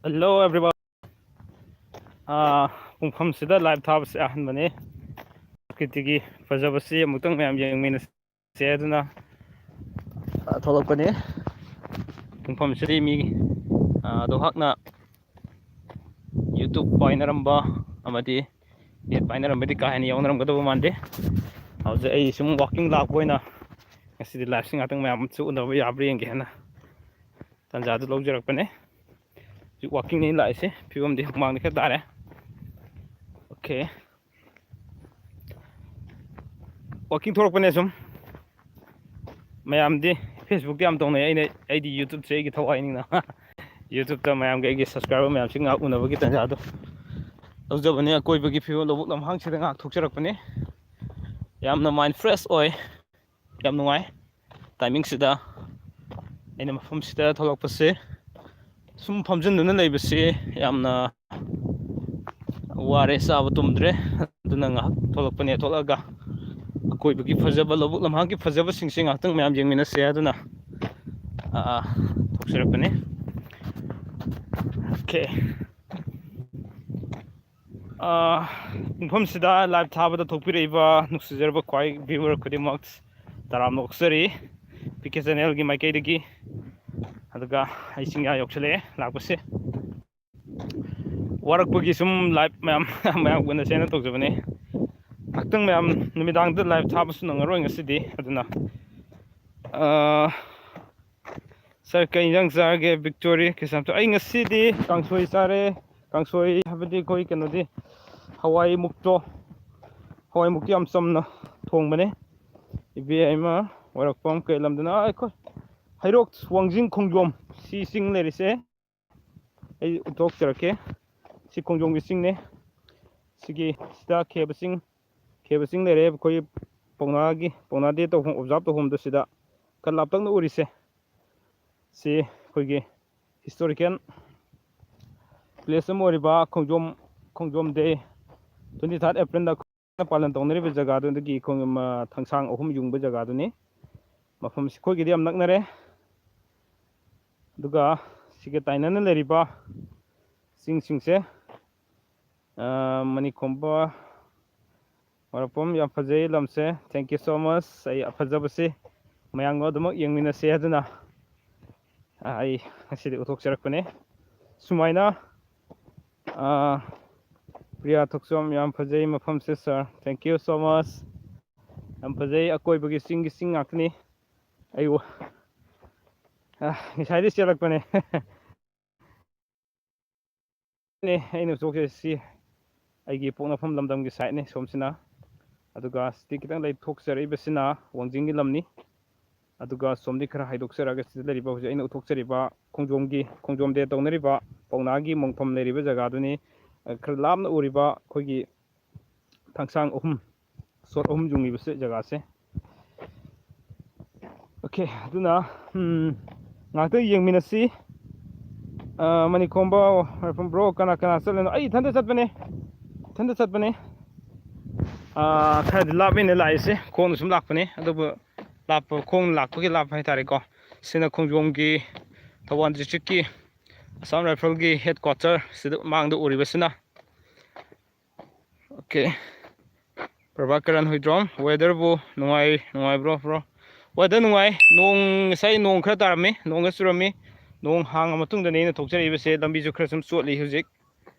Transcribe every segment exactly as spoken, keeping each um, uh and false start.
Hello everyone. ꯑꯥ, ꯄꯨꯡꯐꯝꯁꯤꯗ live ꯊꯥꯕꯁꯦ ꯑꯍꯥꯟꯕꯅꯤ꯫ ꯄ꯭ꯔꯀ꯭ꯔꯤꯇꯤꯒꯤ ꯐꯖꯕꯁꯤ ꯑꯃꯨꯛꯇꯪ ꯃꯌꯥꯝ ꯌꯦꯡꯃꯤꯟꯅꯁꯦ ꯑꯗꯨꯅ, ꯑꯥ, ꯊꯣꯛꯂꯛꯄꯅꯤ꯫ ꯄꯨꯡꯐꯝꯁꯤꯗꯤ ꯃꯤ, ꯑꯥ, ꯑꯗꯣ ꯍꯥꯛꯅ YouTube ꯄꯥꯏꯅꯔꯝꯕ ꯑꯃꯗꯤ net ꯄꯥꯏꯅꯔꯝꯕꯗꯤ ꯀꯥ ꯍꯦꯟꯅ ꯌꯥꯎꯅꯔꯝꯒꯗꯕ ꯃꯥꯟꯗꯦ꯫ ꯍꯧꯖꯤꯛ ꯑꯩ ꯁꯨꯝ walking ꯂꯥꯛꯄ ꯑꯣꯏꯅ ꯉꯁꯤꯗꯤ ꯂꯥꯏꯚꯁꯤ ꯉꯥꯛꯇꯪ ꯃꯌꯥꯝꯁꯨ ꯎꯅꯕ ꯌꯥꯕ꯭ꯔꯥ ꯌꯦꯡꯒꯦ ꯍꯥꯏꯅ ꯇꯥꯟꯖꯥꯗꯨ ꯂꯧꯖꯔꯛꯄꯅꯦ꯫ ꯍꯧꯖꯤꯛ walkingꯅꯤ ꯂꯥꯛꯏꯁꯦ, ꯐꯤꯕꯝꯗꯤ ꯍꯨꯃꯥꯡꯗꯤ ꯈꯔ ꯇꯥꯔꯦ꯫ Okay, walking ꯊꯣꯛꯂꯛꯄꯅꯦ ꯁꯨꯝ꯫ ꯃꯌꯥꯝꯗꯤ Facebookꯇ ꯌꯥꯝ ꯇꯧꯅꯩ, ꯑꯩꯅ, ꯑꯩꯗꯤ YouTubeꯁꯦ ꯑꯩꯒꯤ ꯊꯋꯥꯏꯅꯤꯅ YouTubeꯇ ꯃꯌꯥꯝꯒꯤ, ꯑꯩꯒꯤ subscriber ꯃꯌꯥꯝꯁꯤ ꯉꯥꯏꯍꯥꯛ ꯎꯅꯕꯒꯤ ꯇꯥꯟꯖꯥꯗꯣ ꯂꯧꯖꯕꯅꯦ꯫ ꯑꯀꯣꯏꯕꯒꯤ ꯐꯤꯕꯝ, ꯂꯧꯕꯨꯛ ꯂꯝꯍꯥꯡꯁꯤꯗ ꯉꯥꯏꯍꯥꯛ ꯊꯣꯛꯆꯔꯛꯄꯅꯦ꯫ ꯌꯥꯝꯅ mind fresh ꯑꯣꯏ, ꯌꯥꯝ ꯅꯨꯡꯉꯥꯏ꯫ Timingꯁꯤꯗ ꯑꯩꯅ ꯃꯐꯝꯁꯤꯗ ꯊꯣꯛꯂꯛꯄꯁꯦ, ꯁꯨꯝ ꯐꯝꯖꯤꯟꯗꯨꯅ ꯂꯩꯕꯁꯤ ꯌꯥꯝꯅ ꯋꯥꯔꯦ, ꯆꯥꯕ ꯇꯨꯝꯗ꯭ꯔꯦ꯫ ꯑꯗꯨꯅ ꯉꯥꯏꯍꯥꯛ ꯊꯣꯛꯂꯛꯄꯅꯦ꯫ ꯊꯣꯛꯂꯛꯑꯒ ꯑꯀꯣꯏꯕꯒꯤ ꯐꯖꯕ, ꯂꯧꯕꯨꯛ ꯂꯝꯍꯥꯡꯒꯤ ꯐꯖꯕꯁꯤꯡꯁꯦ ꯉꯥꯏꯍꯥꯛꯇꯪ ꯃꯌꯥꯝ ꯌꯦꯡꯃꯤꯟꯅꯁꯦ ꯑꯗꯨꯅ, ꯑꯥ, ꯊꯣꯛꯆꯔꯛꯄꯅꯦ꯫ Okay꯫ ꯑꯥ, ꯃꯐꯝꯁꯤꯗ ꯂꯥꯏꯚ ꯊꯥꯕꯗ ꯊꯣꯛꯄꯤꯔꯛꯏꯕ ꯅꯨꯡꯁꯤꯖꯔꯕ ꯈ꯭ꯋꯥꯏ viewer ꯈꯨꯗꯤꯡꯃꯛ ꯇꯔꯥꯝꯅ ꯑꯣꯛꯆꯔꯤ, ꯄꯤ ꯀꯦ ꯆꯦꯅꯦꯜꯒꯤ ꯃꯥꯏꯀꯩꯗꯒꯤ꯫ ꯑꯗꯨꯒ ꯑꯩ ꯆꯤꯡꯌꯥ ꯌꯧꯁꯤꯜꯂꯛꯑꯦ ꯂꯥꯛꯄꯁꯦ꯫ ꯋꯥꯔꯛꯄꯒꯤ ꯁꯨꯝ ꯂꯥꯏꯚ ꯃꯌꯥꯝ, ꯃꯌꯥꯝ ꯎꯅꯁꯦꯅ ꯇꯧꯖꯕꯅꯦ꯫ ꯉꯥꯛꯇꯪ ꯃꯌꯥꯝ ꯅꯨꯃꯤꯗꯥꯡꯗ ꯂꯥꯏꯚ ꯊꯥꯕꯁꯨ ꯅꯪꯉꯔꯣꯏ ꯉꯁꯤꯗꯤ, ꯑꯗꯨꯅ, ꯑꯥ, ꯁꯥꯔ, ꯀꯩ ꯏꯟꯖꯥꯡ ꯆꯥꯔꯒꯦ? ꯕꯤꯛꯇꯣꯔꯤ ꯀꯩꯁꯥꯝꯊꯣꯡ꯫ ꯑꯩ ꯉꯁꯤꯗꯤ ꯀꯥꯡꯁꯣꯏ ꯆꯥꯔꯦ꯫ ꯀꯥꯡꯁꯣꯏ ꯍꯥꯏꯕꯗꯤ ꯑꯩꯈꯣꯏ ꯀꯩꯅꯣꯗꯤ, ꯍꯋꯥꯏ ꯃꯨꯛꯇꯣ, ꯍꯋꯥꯏ ꯃꯨꯛꯇꯤ ꯌꯥꯝ ꯆꯝꯅ ꯊꯣꯡꯕꯅꯦ꯫ ꯏꯕꯦꯝꯃ, ꯋꯥꯔꯛꯄꯝ ꯀꯩ ꯂꯝꯗꯅꯣ? ꯑꯥ, ꯑꯩꯈꯣꯏ ꯍꯩꯔꯣꯛ ꯋꯥꯡꯖꯤꯡ ꯈꯣꯡꯖꯣꯝ, ꯁꯤ ꯆꯤꯡ ꯂꯩꯔꯤꯁꯦ꯫ ꯑꯩ ꯎꯠꯊꯣꯛꯆꯔꯛꯀꯦ꯫ ꯁꯤ ꯈꯣꯡꯖꯣꯝꯒꯤ ꯆꯤꯡꯅꯦ꯫ ꯁꯤꯒꯤ ꯁꯤꯗ ꯈꯦꯕ ꯆꯤꯡ, ꯈꯦꯕ ꯆꯤꯡ ꯂꯩꯔꯦ꯫ ꯑꯩꯈꯣꯏ ꯄꯥꯎꯅꯥꯒꯤ, ꯄꯥꯎꯅꯥ day ꯇꯧꯐꯝ, observe ꯇꯧꯐꯝꯗꯣ ꯁꯤꯗ ꯈꯔ ꯂꯥꯞꯇꯛꯅ ꯎꯔꯤꯁꯦ, ꯁꯤ ꯑꯩꯈꯣꯏꯒꯤ historical place ꯑꯃ ꯑꯣꯏꯔꯤꯕ ꯈꯣꯡꯖꯣꯝ, ꯈꯣꯡꯖꯣꯝ day, twenty third Aprilꯗ ꯄꯥꯂꯟ ꯇꯧꯅꯔꯤꯕ ꯖꯒꯥꯗꯨꯗꯒꯤ ꯈꯣꯡ-, ꯑꯃ, ꯊꯥꯡꯁꯥꯡ ꯑꯍꯨꯝ ꯌꯨꯡꯕ ꯖꯒꯥꯗꯨꯅꯤ꯫ ꯃꯐꯝꯁꯤ ꯑꯩꯈꯣꯏꯒꯤꯗꯤ ꯌꯥꯝ ꯅꯛꯅꯔꯦ꯫ ꯑꯗꯨꯒ ꯁꯤꯒ ꯇꯥꯏꯅꯅ ꯂꯩꯔꯤꯕ ꯆꯤꯡꯁꯤꯡꯁꯦ꯫ ꯑ, ꯃꯅꯤꯡꯈꯣꯝꯕ ꯃꯔꯛꯐꯝ, ꯌꯥꯝ ꯐꯖꯩ ꯂꯝꯁꯦ꯫ Thank you so much꯫ ꯑꯩ ꯐꯖꯕꯁꯤ ꯃꯌꯥꯝꯒ ꯑꯗꯨꯃꯛ ꯌꯦꯡꯃꯤꯟꯅꯁꯦ ꯍꯥꯏꯗꯨꯅ, ꯑ, ꯑꯩ ꯉꯁꯤꯗꯤ ꯎꯠꯊꯣꯛꯆꯔꯛꯄꯅꯦ꯫ ꯁꯨꯃꯥꯏꯅ, ꯑ, ꯄ꯭ꯔꯤꯌꯥ ꯊꯣꯛꯆꯣꯝ, ꯌꯥꯝ ꯐꯖꯩ ꯃꯐꯝꯁꯦ, sir꯫ Thank you so much꯫ ꯌꯥꯝ ꯐꯖꯩ, ꯑꯀꯣꯏꯕꯒꯤ ꯆꯤꯡꯒꯤ ꯆꯤꯡ ꯉꯥꯛꯇꯅꯤ꯫ ꯑꯩ ꯋꯥ-, ꯑ, ꯉꯁꯥꯏꯗꯩ ꯆꯦꯜꯂꯛꯄꯅꯦ꯫ ꯅꯦ, ꯑꯩꯅ ꯎꯠꯊꯣꯛꯆꯔꯤꯁꯤ ꯑꯩꯒꯤ ꯄꯣꯛꯅꯐꯝ ꯂꯝꯗꯝꯒꯤ side ꯅꯦ ꯁꯣꯝꯁꯤꯅ꯫ ꯑꯗꯨꯒ ꯁꯤꯗꯤ ꯈꯤꯇꯪ ꯂꯩꯊꯣꯛꯆꯔꯛꯏꯕꯁꯤꯅ ꯋꯥꯡꯖꯤꯡꯒꯤ ꯂꯝꯅꯤ꯫ ꯑꯗꯨꯒ ꯁꯣꯝꯗꯤ ꯈꯔ ꯍꯥꯏꯗꯣꯛꯆꯔꯛꯑꯒ, ꯁꯤꯗ ꯂꯩꯔꯤꯕ ꯍꯧꯖꯤꯛ ꯑꯩꯅ ꯎꯠꯊꯣꯛꯆꯔꯤꯕ ꯈꯣꯡꯖꯣꯝꯒꯤ, ꯈꯣꯡꯖꯣꯝ day ꯇꯧꯅꯔꯤꯕ ꯄꯥꯎꯅꯥꯒꯤ ꯃꯣꯡꯐꯝ ꯂꯩꯔꯤꯕ ꯖꯒꯥꯗꯨꯅꯤ꯫ ꯑ, ꯈꯔ ꯂꯥꯞꯅ ꯎꯔꯤꯕ ꯑꯩꯈꯣꯏꯒꯤ ꯊꯥꯡꯁꯥꯡ ꯑꯍꯨꯝ, ꯁꯣꯠ ꯑꯍꯨꯝ ꯌꯨꯡꯉꯤꯕꯁꯦ ꯖꯒꯥꯁꯦ꯫ Okay, ꯑꯗꯨꯅ, ꯎꯝ, ꯉꯥꯛꯇ ꯌꯦꯡꯃꯤꯟꯅꯁꯤ꯫ ꯑ, ꯃꯅꯤꯈꯣꯝꯕ, ꯕ꯭ꯔꯣ, ꯀꯅꯥ ꯀꯅꯥ ꯆꯠꯂꯤꯅꯣ? ꯑꯩ ꯏꯊꯟꯇ ꯆꯠꯄꯅꯦ, ꯏꯊꯟꯇ ꯆꯠꯄꯅꯦ꯫ ꯑ, ꯈꯔꯗꯤ ꯂꯥꯞꯄꯦꯅ ꯂꯥꯛꯏꯁꯦ, ꯈꯣꯡꯅ ꯁꯨꯝ ꯂꯥꯛꯄꯅꯦ꯫ ꯑꯗꯨꯕꯨ ꯂꯥꯞꯄ, ꯈꯣꯡꯅ ꯂꯥꯛꯄꯒꯤ ꯂꯥꯞꯄ ꯍꯥꯏꯇꯥꯔꯦꯀꯣ꯫ ꯁꯤꯅ ꯈꯣꯡꯖꯣꯝꯒꯤ, ꯊꯧꯕꯥꯜ district ꯀꯤ Assam Rifle ꯒꯤ headquarter ꯁꯤꯗ ꯃꯥꯡꯗ ꯎꯔꯤꯕꯁꯤꯅ꯫ Okay꯫ ꯄ꯭ꯔꯚꯥꯀꯔꯟ ꯍꯨꯏꯗ꯭ꯔꯣꯝ, weather ꯕꯨ ꯅꯨꯡꯉꯥꯏ-, ꯅꯨꯡꯉꯥꯏꯕ꯭ꯔꯣ, bro? Weather ꯅꯨꯡꯉꯥꯏ꯫ ꯅꯣꯡ, ꯉꯁꯥꯏ ꯅꯣꯡ ꯈꯔ ꯇꯥꯔꯝꯃꯤ, ꯅꯣꯡ ꯈꯔ ꯆꯨꯔꯝꯃꯤ꯫ ꯅꯣꯡ ꯍꯥꯡꯉ ꯃꯇꯨꯡꯗꯅꯤ ꯑꯩꯅ ꯊꯣꯛꯆꯔꯛꯏꯕꯁꯦ꯫ ꯂꯝꯕꯤꯁꯨ ꯈꯔ ꯁꯨꯝ ꯆꯣꯠꯂꯤ ꯍꯧꯖꯤꯛ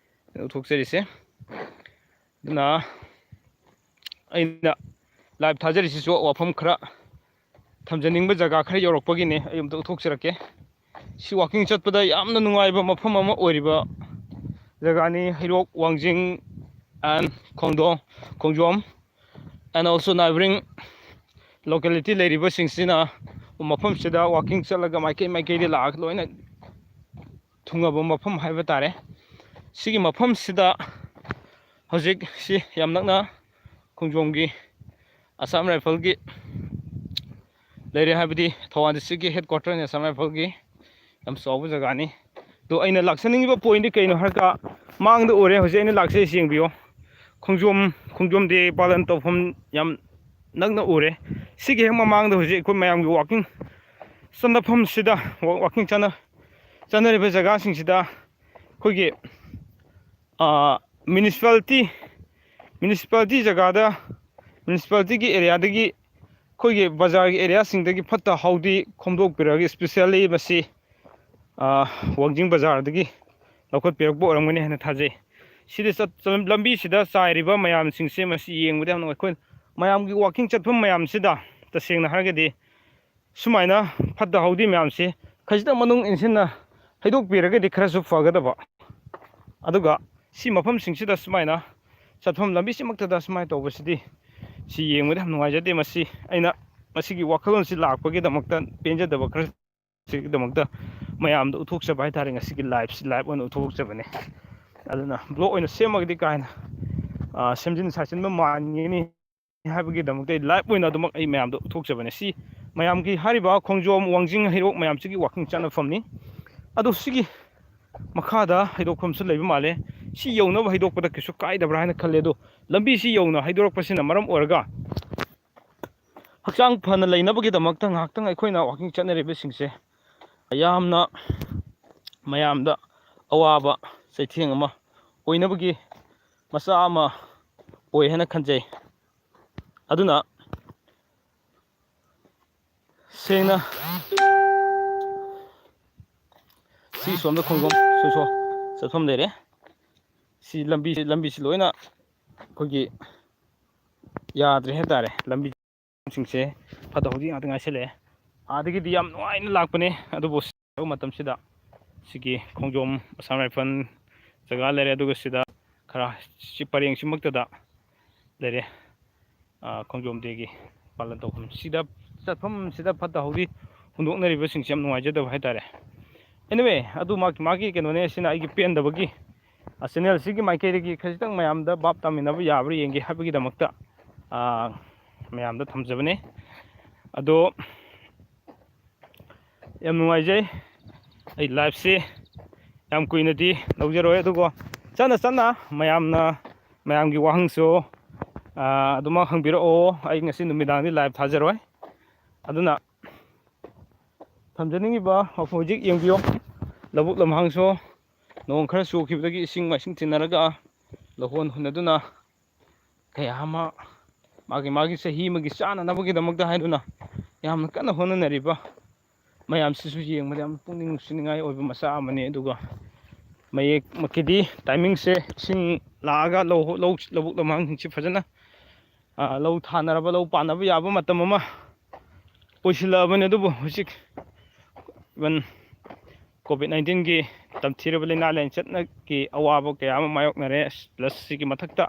ꯊꯣꯛꯆꯔꯤꯁꯦ꯫ ꯑꯗꯨꯅ ꯑꯩꯅ live ꯊꯥꯖꯔꯤꯁꯤꯁꯨ ꯋꯥꯐꯝ ꯈꯔ ꯊꯝꯖꯅꯤꯡꯕ ꯖꯒꯥ ꯈꯔ ꯌꯧꯔꯛꯄꯒꯤꯅꯦ꯫ ꯑꯩ ꯑꯝꯇ ꯎꯠꯊꯣꯛꯆꯔꯛꯀꯦ꯫ ꯁꯤ walking ꯆꯠꯄꯗ ꯌꯥꯝꯅ ꯅꯨꯡꯉꯥꯏꯕ ꯃꯐꯝ ꯑꯃ ꯑꯣꯏꯔꯤꯕ ꯖꯒꯥꯅꯤ, ꯍꯩꯔꯣꯛ, ꯋꯥꯡꯖꯤꯡ and ꯈꯣꯡꯗꯣ-, ꯈꯣꯡꯖꯣꯝ and also neighboring locality ꯂꯩꯔꯤꯕꯁꯤꯡꯁꯤꯅ ꯃꯐꯝꯁꯤꯗ walking ꯆꯠꯂꯒ ꯃꯥꯏꯀꯩ ꯃꯥꯏꯀꯩꯗ ꯂꯥꯛꯑꯒ ꯂꯣꯏꯅ ꯊꯨꯡꯉꯕ ꯃꯐꯝ ꯍꯥꯏꯕ ꯇꯥꯔꯦ꯫ ꯁꯤꯒꯤ ꯃꯐꯝꯁꯤꯗ ꯍꯧꯖꯤꯛ ꯁꯤ ꯌꯥꯝ ꯅꯛꯅ ꯈꯣꯡꯖꯣꯝꯒꯤ Assam Rifle ꯒꯤ ꯂꯩꯔꯦ, ꯍꯥꯏꯕꯗꯤ ꯊꯧꯕꯥꯜ district ꯀꯤ headquarter ꯅꯤ Assam Rifle ꯒꯤ꯫ ꯌꯥꯝ ꯆꯥꯎꯕ ꯖꯒꯥꯅꯤ꯫ ꯑꯗꯣ ꯑꯩꯅ ꯂꯥꯛꯆꯅꯤꯡꯉꯤꯕ point ꯗꯤ ꯀꯩꯅꯣ ꯍꯥꯏꯔꯒ, ꯃꯥꯡꯗ ꯎꯔꯦ ꯍꯧꯖꯤꯛ ꯑꯩꯅ ꯂꯥꯛꯆꯔꯤꯁꯦ, ꯌꯦꯡꯕꯤꯌꯣ꯫ ꯈꯣꯡꯖꯣꯝ, ꯈꯣꯡꯖꯣꯝ day ꯄꯥꯂꯟ ꯇꯧꯐꯝ ꯌꯥꯝ ꯅꯛꯅ ꯎꯔꯦ꯫ ꯁꯤꯒꯤ ꯍꯦꯛ ꯃꯃꯥꯡꯗ ꯍꯧꯖꯤꯛ ꯑꯩꯈꯣꯏ ꯃꯌꯥꯝꯒꯤ walking ꯆꯠꯅꯐꯝꯁꯤꯗ, ꯋꯥ-, walking ꯆꯠꯅ-, ꯆꯠꯅꯔꯤꯕ ꯖꯒꯥꯁꯤꯡꯁꯤꯗ ꯑꯩꯈꯣꯏꯒꯤ ꯃ꯭ꯌꯨꯅꯤꯁꯤꯄꯥꯂꯤꯇꯤ ꯃ꯭ꯌꯨꯅꯤꯁꯤꯄꯥꯂꯤꯇꯤ ꯖꯒꯥꯗ, ꯃ꯭ꯌꯨꯅꯤꯁꯤꯄꯥꯂꯤꯇꯤꯒꯤ ꯑꯦꯔꯤꯌꯥꯗꯒꯤ, ꯑꯩꯈꯣꯏꯒꯤ ꯕꯖꯥꯔꯒꯤ ꯑꯦꯔꯤꯌꯥꯁꯤꯡꯗꯒꯤ ꯐꯠꯇ ꯍꯥꯎꯗꯤ ꯈꯣꯝꯗꯣꯛꯄꯤꯔꯛꯑꯒ, ꯏꯁꯄꯤꯁꯦꯜꯂꯤ ꯃꯁꯤ ꯋꯥꯡꯖꯤꯡ ꯕꯖꯥꯔꯗꯒꯤ ꯂꯧꯈꯠꯄꯤꯔꯛꯄ ꯑꯣꯏꯔꯝꯒꯅꯤ ꯍꯥꯏꯅ ꯊꯥꯖꯩ꯫ ꯁꯤꯗ ꯆꯠ-, ꯂꯝꯕꯤꯁꯤꯗ ꯆꯥꯏꯔꯤꯕ ꯃꯌꯥꯝꯁꯤꯡꯁꯦ, ꯃꯁꯤ ꯌꯦꯡꯕꯗ ꯌꯥꯝ ꯅꯨꯡꯉꯥꯏ꯫ ꯑꯩꯈꯣꯏ ꯃꯌꯥꯝꯒꯤ ꯋꯥꯀꯤꯡ ꯆꯠꯐꯝ ꯃꯌꯥꯝꯁꯤꯗ, ꯇꯁꯦꯡꯅ ꯍꯥꯏꯔꯒꯗꯤ, ꯁꯨꯃꯥꯏꯅ ꯐꯠꯇ ꯍꯥꯎꯗꯤ ꯃꯌꯥꯝꯁꯤ ꯈꯖꯤꯛꯇꯪ ꯃꯅꯨꯡ ꯏꯟꯁꯤꯟꯅ ꯍꯩꯗꯣꯛꯄꯤꯔꯒꯗꯤ ꯈꯔꯁꯨ ꯐꯒꯗꯕ꯫ ꯑꯗꯨꯒ ꯁꯤ ꯃꯐꯝꯁꯤꯡꯁꯤꯗ ꯁꯨꯃꯥꯏꯅ ꯆꯠꯐꯝ ꯂꯝꯕꯤꯁꯤꯃꯛꯇꯗ ꯁꯨꯃꯥꯏꯅ ꯇꯧꯕꯁꯤꯗꯤ, ꯁꯤ ꯌꯦꯡꯕꯗ ꯌꯥꯝ ꯅꯨꯡꯉꯥꯏꯖꯗꯦ꯫ ꯃꯁꯤ ꯑꯩꯅ, ꯃꯁꯤꯒꯤ ꯋꯥꯈꯜꯂꯣꯟꯁꯤ ꯂꯥꯛꯄꯒꯤꯗꯃꯛꯇ, ꯄꯦꯟꯖꯗꯕ ꯈꯔꯁꯤꯒꯤꯗꯃꯛꯇ ꯃꯌꯥꯝꯗ ꯎꯠꯊꯣꯛꯆꯕ ꯍꯥꯏꯇꯥꯔꯦ꯫ ꯉꯁꯤꯒꯤ ꯂꯥꯏꯐꯁꯤ ꯂꯥꯏꯐ ꯑꯣꯏꯅ ꯎꯠꯊꯣꯛꯆꯕꯅꯦ꯫ ꯑꯗꯨꯅ ꯕ꯭ꯂꯣꯛ ꯑꯣꯏꯅ ꯁꯦꯝꯃꯒꯗꯤ ꯀꯥ ꯍꯦꯟꯅ, ꯑ, ꯁꯦꯝꯖꯤꯟ ꯁꯥꯖꯤꯟꯕ ꯃꯥꯟꯒꯅꯤ ꯍꯥꯏꯕꯒꯤꯗꯃꯛꯇ ꯑꯩ ꯂꯥꯏꯐ ꯑꯣꯏꯅ ꯑꯗꯨꯃꯛ ꯑꯩ ꯃꯌꯥꯝꯗ ꯎꯠꯊꯣꯛꯆꯕꯅꯦ꯫ ꯁꯤ ꯃꯌꯥꯝꯒꯤ ꯍꯥꯏꯔꯤꯕ ꯈꯣꯡꯖꯣꯝ, ꯋꯥꯡꯖꯤꯡ, ꯍꯩꯔꯣꯛ ꯃꯌꯥꯝꯁꯤꯒꯤ ꯋꯥꯀꯤꯡ ꯆꯠꯅꯐꯝꯅꯤ꯫ ꯑꯗꯣ ꯁꯤꯒꯤ ꯃꯈꯥꯗ ꯍꯩꯗꯣꯛꯐꯝꯁꯨ ꯂꯩꯕ ꯃꯥꯜꯂꯦ꯫ ꯁꯤ ꯌꯧꯅꯕ ꯍꯩꯗꯣꯛꯄꯗ ꯀꯩꯁꯨ ꯀꯥꯏꯗꯕ꯭ꯔꯥ ꯍꯥꯏꯅ ꯈꯜꯂꯦ꯫ ꯑꯗꯣ ꯂꯝꯕꯤꯁꯤ ꯌꯧꯅ ꯍꯩꯗꯣꯔꯛꯄꯁꯤꯅ ꯃꯔꯝ ꯑꯣꯏꯔꯒ, ꯍꯛꯆꯥꯡ ꯐꯅ ꯂꯩꯅꯕꯒꯤꯗꯃꯛꯇ ꯉꯥꯏꯍꯥꯛꯇꯪ ꯑꯩꯈꯣꯏꯅ ꯋꯥꯀꯤꯡ ꯆꯠꯅꯔꯤꯕꯁꯤꯡꯁꯦ ꯌꯥꯝꯅ ꯃꯌꯥꯝꯗ ꯑꯋꯥꯕ ꯆꯩꯊꯦꯡ ꯑꯃ ꯑꯣꯏꯅꯕꯒꯤ ꯃꯆꯥꯛ ꯑꯃ ꯑꯣꯏ ꯍꯥꯏꯅ ꯈꯟꯖꯩ꯫ ꯑꯗꯨꯅ ꯁꯦꯡꯅ ꯁꯤ ꯁꯣꯝꯗ ꯈꯣꯡꯖꯣꯝ ꯁꯣꯁꯣ ꯆꯠꯐꯝ ꯂꯩꯔꯦ꯫ ꯁꯤ ꯂꯝꯕꯤ, ꯂꯝꯕꯤꯁꯤ ꯂꯣꯏꯅ ꯑꯩꯈꯣꯏꯒꯤ ꯌꯥꯗ꯭ꯔꯦ ꯍꯥꯏꯇꯥꯔꯦ꯫ ꯂꯝꯕꯤꯁꯤꯡꯁꯦ ꯐꯠꯇ ꯍꯥꯎꯗꯤ ꯉꯥꯛꯇ ꯉꯥꯏꯁꯜꯂꯛꯑꯦ꯫ ꯑꯥꯗꯒꯤꯗꯤ ꯌꯥꯝ ꯅꯨꯡꯉꯥꯏꯅ ꯂꯥꯛꯄꯅꯦ, ꯑꯗꯨꯕꯨ ꯁꯤꯒꯤ ꯃꯇꯝꯁꯤꯗ ꯁꯤꯒꯤ ꯈꯣꯡꯖꯣꯝ ꯑꯁꯥꯝ ꯔꯥꯏꯐꯜ ꯖꯒꯥ ꯂꯩꯔꯦ, ꯑꯗꯨꯒ ꯁꯤꯗ ꯈꯔ ꯁꯤ ꯄꯔꯦꯡꯁꯤꯃꯛꯇꯗ ꯂꯩꯔꯦ꯫ ꯑ, ꯈꯣꯡꯖꯣꯝ ꯗꯦꯒꯤ ꯄꯥꯂꯟ ꯇꯧꯐꯝ ꯁꯤꯗ, ꯆꯠꯐꯝꯁꯤꯗ ꯐꯠꯇ ꯍꯥꯎꯗꯤ ꯍꯨꯟꯗꯣꯛꯅꯔꯤꯕꯁꯤꯡꯁꯦ ꯌꯥꯝ ꯅꯨꯡꯉꯥꯏꯖꯗꯕ ꯍꯥꯏꯇꯥꯔꯦ꯫ Anyway, ꯑꯗꯨ ꯃꯥꯒꯤ, ꯃꯥꯒꯤ ꯀꯩꯅꯣꯅꯦ, ꯁꯤꯅ ꯑꯩꯒꯤ ꯄꯦꯟꯗꯕꯒꯤ, ꯑ, ꯆꯦꯅꯦꯜꯁꯤꯒꯤ ꯃꯥꯏꯀꯩꯗꯒꯤ ꯈꯖꯤꯛꯇꯪ ꯃꯌꯥꯝꯗ ꯚꯥꯞ ꯇꯥꯃꯤꯟꯅꯕ ꯌꯥꯕ꯭ꯔꯥ ꯌꯦꯡꯒꯦ ꯍꯥꯏꯕꯒꯤꯗꯃꯛꯇ, ꯑ, ꯃꯌꯥꯝꯗ ꯊꯝꯖꯕꯅꯦ꯫ ꯑꯗꯣ ꯌꯥꯝ ꯅꯨꯡꯉꯥꯏꯖꯩ꯫ ꯑꯩ ꯂꯥꯏꯐꯁꯤ ꯌꯥꯝ ꯀꯨꯏꯅꯗꯤ ꯂꯧꯖꯔꯣꯏ, ꯑꯗꯨꯕꯨ ꯆꯠꯅ ꯆꯠꯅ ꯃꯌꯥꯝꯅ, ꯃꯌꯥꯝꯒꯤ ꯋꯥꯍꯪꯁꯨ, ꯑ, ꯑꯗꯨꯃꯛ ꯍꯪꯕꯤꯔꯛꯑꯣ꯫ ꯑꯩ ꯉꯁꯤ ꯅꯨꯃꯤꯗꯥꯡꯗꯤ ꯂꯥꯏꯐ ꯊꯥꯖꯔꯣꯏ꯫ ꯑꯗꯨꯅ ꯊꯝꯖꯅꯤꯡꯉꯤꯕ ꯃꯐꯝ ꯍꯧꯖꯤꯛ ꯌꯦꯡꯕꯤꯌꯣ, ꯂꯧꯕꯨꯛ ꯂꯝꯍꯥꯡꯁꯨ ꯅꯣꯡ ꯈꯔ ꯆꯨꯈꯤꯕꯗꯒꯤ ꯏꯁꯤꯡ ꯃꯥꯏꯁꯤꯡ ꯆꯤꯟꯅꯔꯒ ꯂꯧꯍꯣꯟ ꯍꯨꯟꯅꯗꯨꯅ ꯀꯌꯥ ꯑꯃ ꯃꯥꯒꯤ ꯃꯥꯒꯤ ꯆꯍꯤ ꯑꯃꯒꯤ ꯆꯥꯅꯅꯕꯒꯤꯗꯃꯛꯇ ꯍꯥꯏꯗꯨꯅ ꯌꯥꯝꯅ ꯀꯟꯅ ꯍꯣꯠꯅꯅꯔꯤꯕ ꯃꯌꯥꯝꯁꯤꯁꯨ ꯌꯦꯡꯕꯗ ꯌꯥꯝ ꯄꯨꯛꯅꯤꯡ ꯅꯨꯡꯁꯤꯅꯤꯡꯉꯥꯏ ꯑꯣꯏꯕ ꯃꯆꯥꯛ ꯑꯃꯅꯤ꯫ ꯑꯗꯨꯒ ꯃꯌꯦꯛꯃꯛꯀꯤꯗꯤ timingꯁꯦ ꯏꯁꯤꯡ ꯂꯥꯛꯑꯒ ꯂꯧ ꯂꯧ ꯂꯧꯕꯨꯛ ꯂꯝꯍꯥꯡꯁꯤꯡꯁꯤ ꯐꯖꯅ, ꯑ, ꯂꯧ ꯊꯥꯅꯔꯕ, ꯂꯧ ꯄꯥꯟꯅꯕ ꯌꯥꯕ ꯃꯇꯝ ꯑꯃ ꯑꯣꯏꯁꯤꯜꯂꯛꯑꯕꯅꯤ꯫ ꯑꯗꯨꯕꯨ ꯍꯧꯖꯤꯛ even COVID nineteenꯒꯤ ꯇꯝꯊꯤꯔꯕ ꯂꯥꯏꯅꯥ ꯂꯥꯏꯆꯠꯅꯒꯤ ꯑꯋꯥꯕ ꯀꯌꯥ ꯑꯃ ꯃꯥꯌꯣꯛꯅꯔꯦ꯫ Plus ꯁꯤꯒꯤ ꯃꯊꯛꯇ